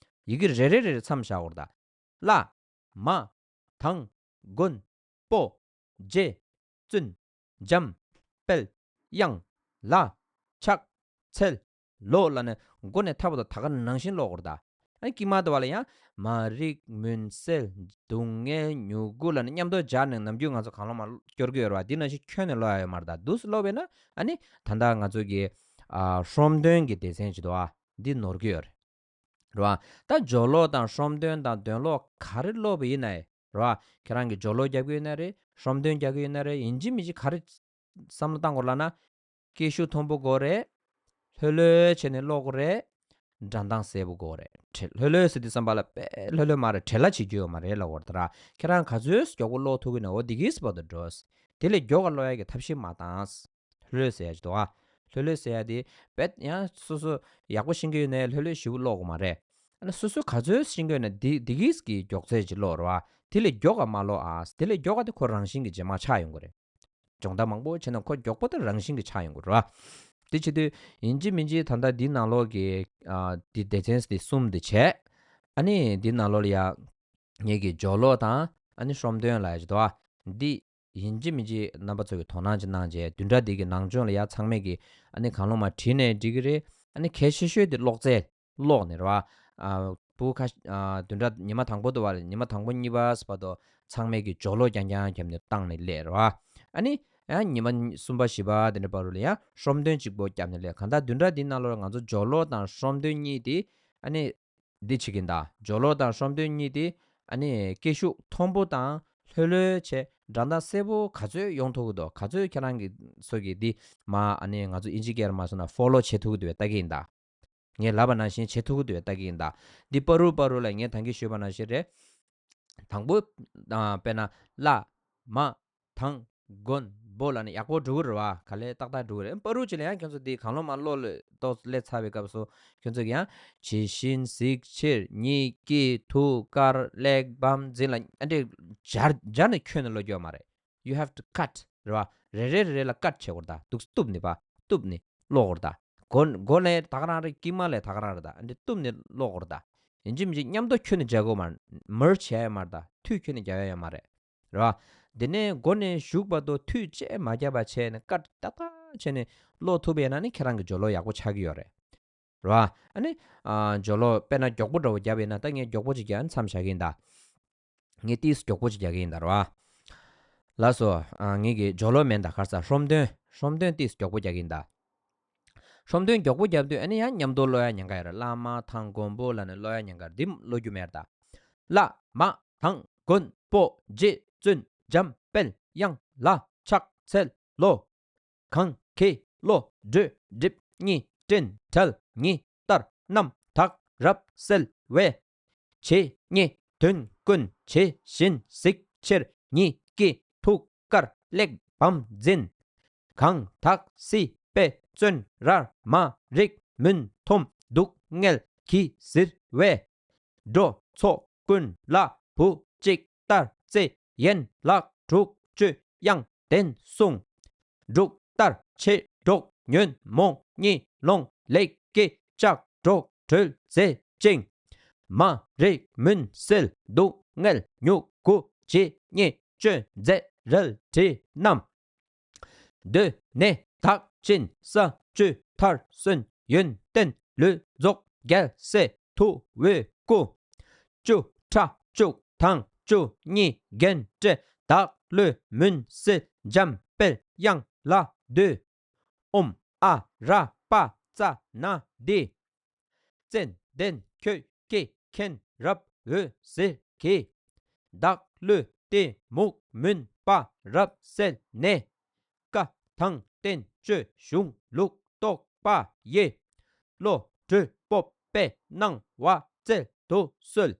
ཡི་གེ་རེ་རེ་རེ་རེ་མཚམས་བཞག་དགོས་རེད་ད། བླ་མ་དང་མགོན་པོ་རྗེ་བཙུན་འཇམ་དཔལ་དབྱངས་ལ་ཕྱག་འཚལ་ལོ་ལབ་ནས་མགོ་ནས་མཐའ་བར་དུ་ད་ག་ནང་བཞིན་ཀློག་དགོས་རེད་ད། ཨ་ནི་དཀྱིལ་མ་དེ་བ་ལ་ཡང་མ་རིག་མུན་སེལ་སྡུག་བསྔལ་མྱུ་གུ་ལབ་ནས་མཉམ་དུ་སྦྱར་ནས་ནམ་རྒྱུན་ང་ཚོ་གང་བློ་མ་སྐྱོར་གྱི་ཡོད་རེད་བ། འདི་ནང་བཞིན་ཁྱོན་ནས་ཀློག་ཡ་ཡོད་མ་རེད་ད། འདུག་སེ་ཀློག་པས་ན་ཨ་ནི་ད་ལྟ་ང་ཚོ་གི་ཨ་ཧྲོམ་འདོན་གྱི་སྡེ་ཚན་ཅིག་འདུག་ཨ། འདི་ནོར་གྱི་ཡོད་རེད། རེད་བ། ད་སྦྱོར་ཀློག་དང་ཧྲོམ་འདོན་དང་འདོན་ཀློག་ག་རེ་ཀློག་པ་ཡིན་ན་ཡང་རེད་བ། ཁྱེད་རང་གིས་སྦྱོར་ཀློག་རྒྱབ་ཀྱི་ཡོད་ན་རེད། ཧྲོམ་འདོན་རྒྱག་གི་ཡོད་ན་རེད། ཡིན་གཅིག་མིན་གཅིག་ག་རེ་བསམ་བློ་བཏང་དགོས་ལབ་ན། སྐད་ཤུགས་མཐོན་པོ་དགོས་རེད། ལྷོད་ལྷོད་བྱས་ནས་ཀློག་དགོས་རེད། སྒྲ་གདངས་གསལ་པོ་དགོས་རེད། བྲེལ་ལྷོད་ལྷོད་ཟེར་དུས་ཙམ་པ་ལ་དཔེ་ལྷོད་ལྷོད་མ་རེད། བྲེལ་བ་བྱེད་རྒྱུ་ཡོད་མ་རེད་ལབ་དགོས་རེད་ད་ར། ཁྱེད་རང་ག་ཚོད་མགྱོགས་པོ་ཀློག་ཐུབ་ཀྱི་ན་འོ་དེ་གིས་བར་དུ་འགྲོ། དེ་ལས་མགྱོགས་ཀ་ཀློག་ཡ་གི་ཐབས་ཤེས་མ་བཏང་། ལྷོད་ལྷོད་ཟེར་ཡ་ཅིག་འདུག་ཨ། ལྷོད་ལྷོད་ཟེར་ཡ་དེ་དཔེ་ཡང་སོ་སོ་ཡག་པོ་ཤེས་ཀྱི་ཡོད་ན་ལྷོད་ལྷོད་ཞེ་པོ་ཀློག་དགོས་མ་རེད། ཨ་ནི་སོ་སོ་ག་ཚོད་ཤེས་ཀྱི་ཡོད་ན་དེ་དེ་གིས་ཀྱི་མགྱོགས་ཚད་ཅིག་ཀློག་རེད་བ། དེ་ལས་མགྱོགས་ཀ་མ་ཀློག་ཨ། དེ་ལས་མགྱོགས་ཀ་དེ་ཁོ་རང་བཞིན་གྱིས་རྗེས་མ་ཆགས་ཡོང་གི་རེད། སྦྱོང་བརྡར་མང་པོ་བྱས་ན་ཁོ་མགྱོགས་པོ་དེ་རང་བཞིན་གྱིས་ཆགས་ཡོང་གི་རེད་བ། དེ་བྱེད་དུས་ཡིན་གཅིག་མིན་གཅིག་ད་ལྟ་འདི་ནང་ལོགས་ཀྱི་ཨ་འདི་སྡེ་ཚན་འདི་གསུམ་འདི་བྱས། ཨ་ནི་འདི་ནང་ལོགས་ལ་ཡ་ངེད་ཀྱི་སྦྱོར་ཀློག་དང་ཨ་ནི་ཧྲོམ་འདོན་ལབ་ཡ་ཅིག་འདུག་ཨ། འདི་ཡིན་གཅིག་མིན་གཅིག་རྣམ་པ་ཚོ་གིས་དོ་སྣང་ཅིག་གནང་བྱས་བདུན་ཕྲག་འདི་གི་ནང་སྦྱོང་ལ་ཡ་ཚང་མས་ཀྱིས་ཨ་ནི་གང་བློ་མ་བྲིས་ནས་འགྲིག་གི་རེད། ཨ་ནི་གལ་ཆེ་ཤོས་དེ་ཀློག་རྩལ་ཀློག་ནས་རེད་བ། ཨ་བུ་ཁ་ཨ་བདུན་ཕྲག་ཉི་མ་དང་པོ་དུ་བ་ལ་ཉི་མ་དང་པོ་གཉིས་པ་བར་དུ་ཚང་མས་ཀྱིས་སྦྱོར་ཀློག་རྐྱང་རྐྱང་བརྒྱབ་ནས་བཏང་ནས་སླེབས་རེད་བ། ཨ་ནི་ཨ་ཉི་མ་གསུམ་པ་བཞི་པ་དེ་འདྲ་བར་དུ་ལ་ཡ་ཧྲོམ་འདོན་གཅིག་པོ་བརྒྱབ་ནས་སླེབས། གང་ལྟར་བདུན་ཕྲག་འདིའི་ནང་ལོགས་ང་ཚོ་སྦྱོར་ཀློག་དང་ཧྲོམ་འདོན་གཉིས་དེ་ཨ་ནི་འདི་བྱེད་ཀྱིན་གདའ། སྦྱོར་ཀློག་དང་ཧྲོམ་འདོན་གཉིས་དེ་ཨ་ནི་སྐད་ཤུགས་མཐོན་པོ་དང་ལྷོད་ལྷོད་བྱས་སྒྲ་གདངས་གསལ་པོ་ག་ཚོད་ཡོང་ཐུབ་ཀྱི་འདུག་ག་ཚོད་ཁྱེད་རང་གི་ཚོ་གིས་འདི་མ་ཨ་ནི་ང་ཚོ་ཨིན་ཇི་སྐད་ལ་མ་སོང་ན་ཕོ་ལོ་བྱེད་ཐུབ་ཀྱི་འདུག་བས་ལྟ་གི་ཡིན་གདའ། ངས་ལབ་པ་ནང་བཞིན་བྱེད་ཐུབ་ཀྱི་འདུག་བས་ལྟ་གི་ཡིན་གདའ། འདི་པ་རུ་པ་རུ་ལ་ངས་ད་གིན་ཞུས་པ་ནང་བཞིན་རེད། དང་པོ་ཨ་དཔེར་ན་བླ་མ་དང་མགོན་པོ་ལབ་ནས་ཡག་པོ་འགྲོ་གི་རེད་བ། ག་ལེར་ཏག་ཏག་འགྲོ་གི་རེད། པ་རུ་ཅིག་ལ་ཡང་ཁྱོད་ཚོ་འདི་གང་བློ་མ་ཀློག་ལོས་ཏོག་ཙམ་སླེབས་ཚར་བའི་སྐབས་སུ་ཁྱོད་ཚོ་གིས་ཡང་ཇི་བཞིན་གཟིགས་ཕྱིར་ཉིད་ཀྱི་ཐུགས་ཀར་གླེགས་བམ་འཛིན་ལ་ཨ་འདྲས་སྦྱར་སྦྱར་ནས་ཁྱོན་ནས་ཀློག་རྒྱུ་ཡོད་མ་རེད། You have to cut རེད་བ། རེ་རེ་རེ་རེ་ལ་ཀཊ་བྱེད་དགོས་རེད་ད། འདུག་སེ་གཏུབ་ནས་པ་གཏུབ་ནས་ཀློག་དགོས་རེད་ད། མགོ་མགོ་ལ་ད་ག་རང་རེད། དཀྱིལ་མ་ལ་ད་ག་རང་རེད་ད། ཨ་འདྲས་གཏུབ་ནས་ཀློག་དགོས་རེད་ད། ཡིན་གཅིག་མིན་གཅིག་མཉམ་དུ་ཁྱོན་ནས་སྦྱར་དགོས་མ་རེད། མར་བྱེད་ཡ་ཡོད་མ་རེད་ད། མཐུད་ཁྱོན་ནས་རྒྱག་ཡ་ཡོད་མ་རེད། རེད་བ། དེ་ནས་མགོ་ནས་གཞུག་བར་དུ་མཐུད་བཅས་མ་རྒྱབ་པ་བྱས་ནས་ཀཊ་ཏག་ཏག་བྱས་ནས་ཀློག་ཐུབ་པ་ཡིན་ན་ནི་ཁྱེད་རང་གི་སྦྱོར་ཀློག་ཡག་པོ་ཆགས་ཀྱི་ཡོད་རེད། རེད་བ། ཨ་ནི་ཨ་སྦྱོར་ཀློག་དཔེར་ན་མགྱོགས་པོ་འདྲ་བོ་རྒྱབ་པ་ཡིན་ན། ད་ངས་མགྱོགས་པོ་ཅིག་རྒྱག་མཚམས་བཞག་གི་ཡིན་ད། ངས་ཏིས་མགྱོགས་པོ་ཅིག་རྒྱག་གི་ཡིན་ད། རེད་བ། ལགས་སོ། ཨ་ངེད་ཀྱི་སྦྱོར་ཀློག་མིན་ད། ག་རེ་ཟ། ཧྲོམ་འདོན། ཧྲོམ་འདོན་ཏིས་མགྱོགས་པོ་རྒྱག་གི་ཡིན་ད། ཁྲོམ་སྟོན་མགྱོགས་པོ་བརྒྱབ་དུས་ཨ་ནི་ཡང་མཉམ་དུ་ཀློག་ཡ་ཉེན་ཁ་ཡོད་རེད། བླ་མ་ཐང་མགོན་པོ་ལབ་ནས་ཀློག་ཡ་ཉེན་ཁ་རེད། འདི་ཀློག་རྒྱུ་མེད་རེད་ད། བླ་མ་ཐང་མགོན་པོ་རྗེ་བཙུན་འཇམ་དཔལ་དབྱངས་ལ་ཕྱག་འཚལ་ལོ། གང་གི་བློ་གྲོས་སྒྲིབ་གཉིས་དྲན་བྲལ་ཉི་ལྟར་རྣམ་དག་རབ་གསལ་བའི། ཇི་སྙེད་དོན་ཀུན་ཇི་བཞིན་གཟིགས་ཕྱིར་ཉིད་ཀྱི་ཐུགས་ཀར་གླེགས་བམ་འཛིན། གང་དག་སྲིད་པའི་བཙོན་རར་མ་རིག་མུན་འཐོམས་སྡུག་བསྔལ་གྱིས་གཟིར་བའི། འགྲོ་ཚོགས་ཀུན་ལ་བུ་གཅིག་ལྟར་བརྩེ། ཡན་ལག་དྲུག་ཅུ་དབྱངས་ལྡན་གསུང་། འབྲུག་ལྟར་མཆེད་གྲོགས་ཉོན་མོངས་གཉིད་སློང་ལས་ཀྱི་ལྕགས་སྒྲོག་གྲོལ་མཛད་ཅིང་། མ་རིག་མུན་སེལ་སྡུག་བསྔལ་མྱུ་གུ་ཇི་སྙེད་གཅོད་མཛད་རལ་གྲི་བསྣམས། གདོད་ནས་དག་ཅིང་ས་བཅུའི་མཐར་སོན་ཡོན་ཏན་ལུས་རྫོགས་རྒྱལ་སྲས་ཐུ་བོའི་སྐུ། བཅུ་ཕྲག་བཅུ་དང་བཅུ་གཉིས་རྒྱན་སྤྲས་བདག་བློའི་མུན་སེལ་འཇམ་དཔལ་དབྱངས་ལ་འདུད། ཨོཾ་ཨ་ར་པ་ཙ་ན་དྷཱིཿ། ཙན་དན་ཁྱོད་ཀྱིས་མཁྱེན་རབ་འོད་ཟེར་གྱིས། བདག་བློའི་གཏི་མུག་མུན་པ་རབ་བསལ་ནས། བཀའ་དང་བསྟན་བཅོས་གཞུང་ལུགས་རྟོགས་པ་ཡི། བློ་གྲོས་སྤོབས་པའི་སྣང་བ་སྩལ་དུ་གསོལ།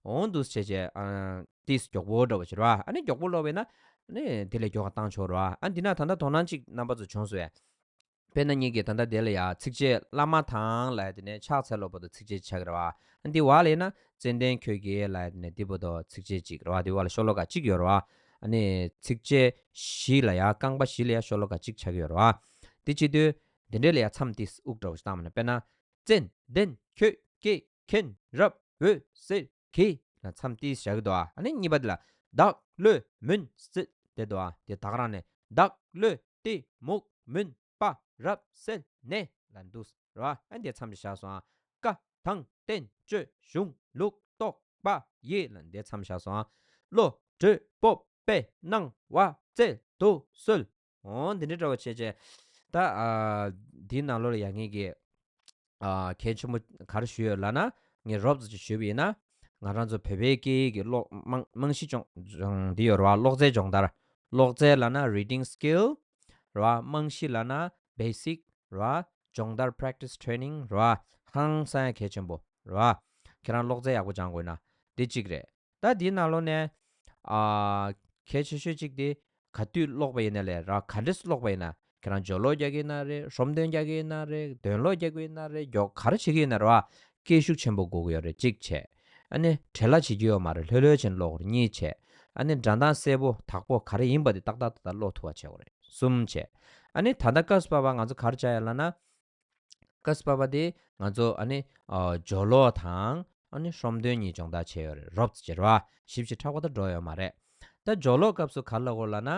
འོང་འདུག་བྱས་བྱས། ཨ། ཏིས་མགྱོགས་པོ་འདྲ་བོ་བྱེད་རོགས། ཨ་ནི་མགྱོགས་པོ་ཀློག་པས་ན། ཨ་ནི་དེ་ལས་མགྱོགས་པ་བཏང་ཆོག་རོགས། ཨ་འདི་ན་ད་ལྟ་དོ་སྣང་གཅིག་རྣམ་པ་ཚོ་བྱུང་སོང་ཡ། དཔེར་ན་ངེད་ཀྱིས་ད་ལྟ་དེ་ལ་ཡ་ཚིགས་བཅད་བླ་མ་དང་ལ་ཡ་དེ་ནས་ཕྱག་འཚལ་ལོ་བར་དུ་ཚིགས་བཅད་ཆགས་ཀྱི་རེད་བ། ཨ་འདི་བ་ལ་ཡིན་ན་ཙན་དན་ཁྱོད་ཀྱིས་ལ་ཡ་དེ་ནས་འདི་བར་དུ་ཚིགས་བཅད་གཅིག་རེད་བ། འདི་བ་ལ་ཤོ་ལོ་ཀ་གཅིག་ཡོད་རེད་བ། ཨ་ནི་ཚིགས་བཅད་བཞི་ལ་ཡ་རྐང་པ་བཞི་ལ་ཡ་ཤོ་ལོ་ཀ་གཅིག་ཆགས་ཀྱི་ཡོད་རེད་བ། དེ་བྱེད་དུས་དེ་འདྲའི་ལ་ཡ་མཚམས་ཏིས་དབུགས་འདྲ་བོ་ཞིག་བཏང་བ་ན། དཔེར་ན། ཙན་དན་ཁྱོད་ཀྱིས་མཁྱེན་རབ་འོད་ཟེར་གྱིས་ལ་མཚམས་ཏིས་བཞག་གི་འདུག་ཨ་ནི་གཉིས་པ་དེ་ལ་བདག་བློའི་མུན་སེལ་དེ་འདུག་དེ་ད་ག་རང་ནས་བདག་བློའི་གཏི་མུག་མུན་པ་རབ་བསལ་ནས་ལ་འདུག་ར། ཨ་འདི་མཚམས་ཏིས་བཞག་སོང་ཨ། བཀའ་དང་བསྟན་བཅོས་གཞུང་ལུགས་རྟོགས་པ་ཡི་ལ་འདི་མཚམས་བཞག་སོང་ཨ། བློ་གྲོས་སྤོབས་པའི་སྣང་བ་སྩལ་དུ་གསོལ། འོ་འདི་འདྲ་འདྲ་བོ་བྱས་བྱས། ད་ཨ་འདིའི་ནང་ལོགས་ལ་ཡ་ངེད་ཀྱིས་ཨ་གལ་ཆེན་པོ་ག་རེ་ཞུས་ཡོད་ལབ་ན། ངས་རོབ་ཙམ་ཅིག་ཞུས་པ་ཡིན་ན། ང་རང་ཚོ་བོད་པའི་སྐད་ཡིག་གི་ཀློག་རྨང་རྨང་གཞི་སྦྱོང་སྦྱོང་འདི་ཡོད་རེད་བ། ཀློག་རྩལ་སྦྱོང་བརྡར། ཀློག་རྩལ་ལབ་ན་reading skill རེད་བ། རྨང་གཞི་ལབ་ན་basic རེད་བ། སྦྱོང་བརྡར་practice training རེད་བ། ཧང་སང་ཡ་གལ་ཆེན་པོ་རེད་བ། ཁྱེད་རང་ཀློག་རྩལ་ཡག་པོ་སྦྱང་དགོས་ན་འདི་གཅིག་རེད། ད་འདིའི་ནང་ལོགས་ནས་ཨ་གལ་ཆེ་ཤོས་གཅིག་དེ་ག་དུས་ཀློག་པ་ཡིན་ན་ལས་ར། ག་འདྲས་ཀློག་པ་ཡིན་ན། ཁྱེད་རང་སྦྱོར་ཀློག་རྒྱག་གི་ཡིན་ན་རེད། ཧྲོམ་སྟོན་རྒྱག་གི་ཡིན་ན་རེད། འདོན་ཀློག་རྒྱག་གི་ཡིན་ན་རེད། མགྱོགས་ག་རེ་བྱེད་ཀྱི་ཡིན་ན་རེད་བ། སྐད་ཤུགས་ཆེན་པོ་དགོས་ཀྱི་ཡོད་རེད། གཅིག་བྱས། ཨ་ནི་བྲེལ་བ་བྱེད་ཀྱི་ཡོད་མ་རེད། ལྷོད་ལྷོད་བྱས་ནས་ཀློག་རེད། གཉིས་བྱས། ཨ་ནི་སྒྲ་གདངས་གསལ་པོ་དག་པོ་ག་རེ་ཡིན་པ་དེ་ཏག་ཏག་ཏག་ཏག་ཀློག་ཐུབ་པ་བྱེད་དགོས་རེད། གསུམ་བྱས། ཨ་ནི་ད་ལྟ་སྐབས་སུ་བབས་པ་ང་ཚོ་ག་རེ་བྱ་ཡ་ལབ་ན། སྐབས་སུ་བབས་པ་དེ་ང་ཚོ་ཨ་ནི་ཨ་སྦྱོར་ཀློག་དང་ཨ་ནི་ཧྲོམ་སྟོན་གཉིས་སྦྱོང་བརྡར་བྱས་ཡོད་རེད། རོབ་ཙམ་བྱས་རེད་བ། ཞིབ་ཅིང་ཕྲ་བ་དུ་འགྲོ་ཡོད་མ་རེད། ད་སྦྱོར་ཀློག་སྐབས་སུ་ག་རེ་ལབ་དགོས་ལབ་ན།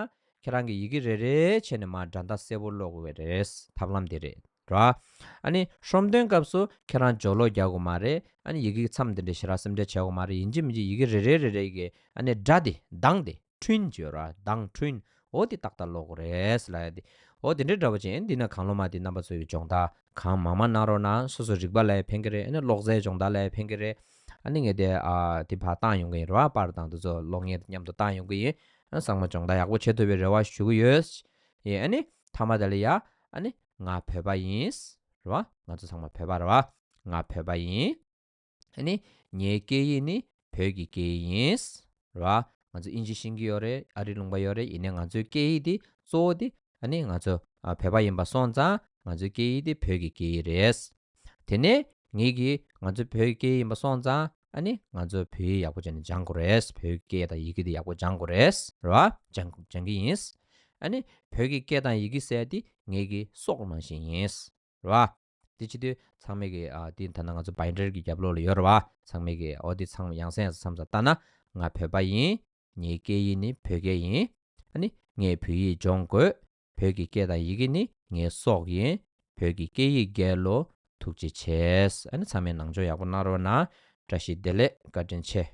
ཁྱེད་རང་གིས་ཡི་གེ་རེ་རེ་བྱས་ནས་མར་སྒྲ་གདངས་གསལ་པོ་ཀློག་དགོས་པ་རེད། ཐབས་ལམ་དེ་རེད་ར། ཨ་ནི་ཧྲོམ་སྟོན་སྐབས་སུ་ཁྱེད་རང་སྦྱོར་ཀློག་རྒྱག་དགོས་མ་རེད། ཨ་ནི་ཡི་གེ་མཚམས་དེ་འདྲ་ཞེ་དྲག་སེམས་ཁྲལ་བྱེད་དགོས་མ་རེད། ཡིན་གཅིག་མིན་གཅིག་ཡི་གེ་རེ་རེ་རེ་རེ་གི་ཨ་ནི་སྒྲ་དེ་གདངས་དེ་འཕྲིན་བརྗོད་ར། གདངས་འཕྲིན། འོ་དེ་ཏག་ཏག་ཀློག་དགོས་རེད་ལབ་ཡ་དེ། འོ་དེ་འདྲའི་འདྲ་བོ་ཅན་འདི་ན་གང་བློ་མ་དེ་རྣམ་པ་ཚོ་ཡི་སྦྱོང་བརྡར་གང་མང་མང་གནང་རོགས་གནང་། སོ་སོ་རིག་པ་ལ་ཡང་ཕན་གི་རེད། ཨ་ནི་ཀློག་རྩལ་སྦྱོང་བརྡར་ལ་ཡང་ཕན་གི་རེད། ཨ་ནི་ངས་དེ་ཨ་དེ་ཕར་བཏང་ཡོང་གི་ཡིན་ར། པར་དང་དེ་ཚོ་ཀློག་མཁན་དང་མཉམ་དུ་བཏང་ཡོང་གི་ཡིན། ཨ་ཚང་མ་སྦྱོང་བརྡར་ཡག་པོ་བྱེད་ཐུབ་པའི་རེ་བ་ཞུ་གི་ཡོད། ཡིན། ཨ་ནི་མཐའ་མ་དེ་ལ་ཡ། ཨ་ནི་ང་བོད་པ་ཡིན། རེད་བ། ང་ཚོ་ཚང་མ་བོད་པ་རེད་བ། ང་བོད་པ་ཡིན། ཨ་ནི་ངའི་སྐད་ཡིག་ནི་བོད་ཀྱི་སྐད་ཡིག་ཡིན། རེད་བ། ང་ཚོ་དབྱིན་ཇི་ཤེས་ཀྱི་ཡོད་རེད། ཨ་རི་ལུང་པ་ཡོད་རེད། ཡིན་ནའི་ང་ཚོའི་སྐད་ཡིག་དེ་གཙོ་བོ་དེ་ཨ་ནི་ང་ཚོ་ཨ་བོད་པ་ཡིན་པ་སོང་ཙང་ང་ཚོའི་སྐད་ཡིག་དེ་བོད་ཀྱི་སྐད་ཡིག་རེད། དེ་ནས་ངེད་ཀྱིས་ང་ཚོ་བོད་ཀྱི་སྐད་ཡིག་ཡིན་པ་སོང་ཙང་ཨ་ནི་ང་ཚོ་བོད་ཡིག་ཡག་པོ་བྱས་ནས་སྦྱང་དགོས་རེད། བོད་ཀྱི་སྐད་དང་ཡི་གེ་དེ་ཡག་པོ་སྦྱང་དགོས་རེད། རེད་བ། སྦྱང་སྦྱང་གི་ཡིན། ཨ་ནི་བོད་ཀྱི་སྐད་དང་ཡི་གེ་ཟེར་དེ་ངེད་ཀྱི་སྲོག་ནང་བཞིན་ཡིན། རེད་བ། དེ་བྱེད་དུས་ཚང་མས་ཀྱི་ཨ་དེ་ད་ནང་ང་ཚོ་བའིན་ཌར་གྱི་རྒྱབ་ལོགས་ལ་ཡོད་རེད་བ། ཚང་མས་ཀྱི་འོ་དེ་ཚང་མ་ཡང་སེ་ཡང་སེ་མཚམས་སུ་བལྟས་ན། ང་བོད་པ་ཡིན། ངའི་སྐད་ཡིག་ནི་བོད་སྐད་ཡིན། ཨ་ནི་ངས་བོད་ཡིག་སྦྱོང་དགོས། བོད་ཀྱི་སྐད་དང་ཡི་གེ་ནི་ངའི་སྲོག་ཡིན། བོད་ཀྱི་སྐད་ཡིག་རྒྱལ་ལོ། ཐུགས་རྗེ་ཆེ། ཨ་ནི་ཚང་མས་ནང་ཆོས་ཡག་པོ་གནང་རོགས་གནང་། བཀྲ་ཤིས་བདེ་ལེགས། བཀའ་དྲིན་ཆེ།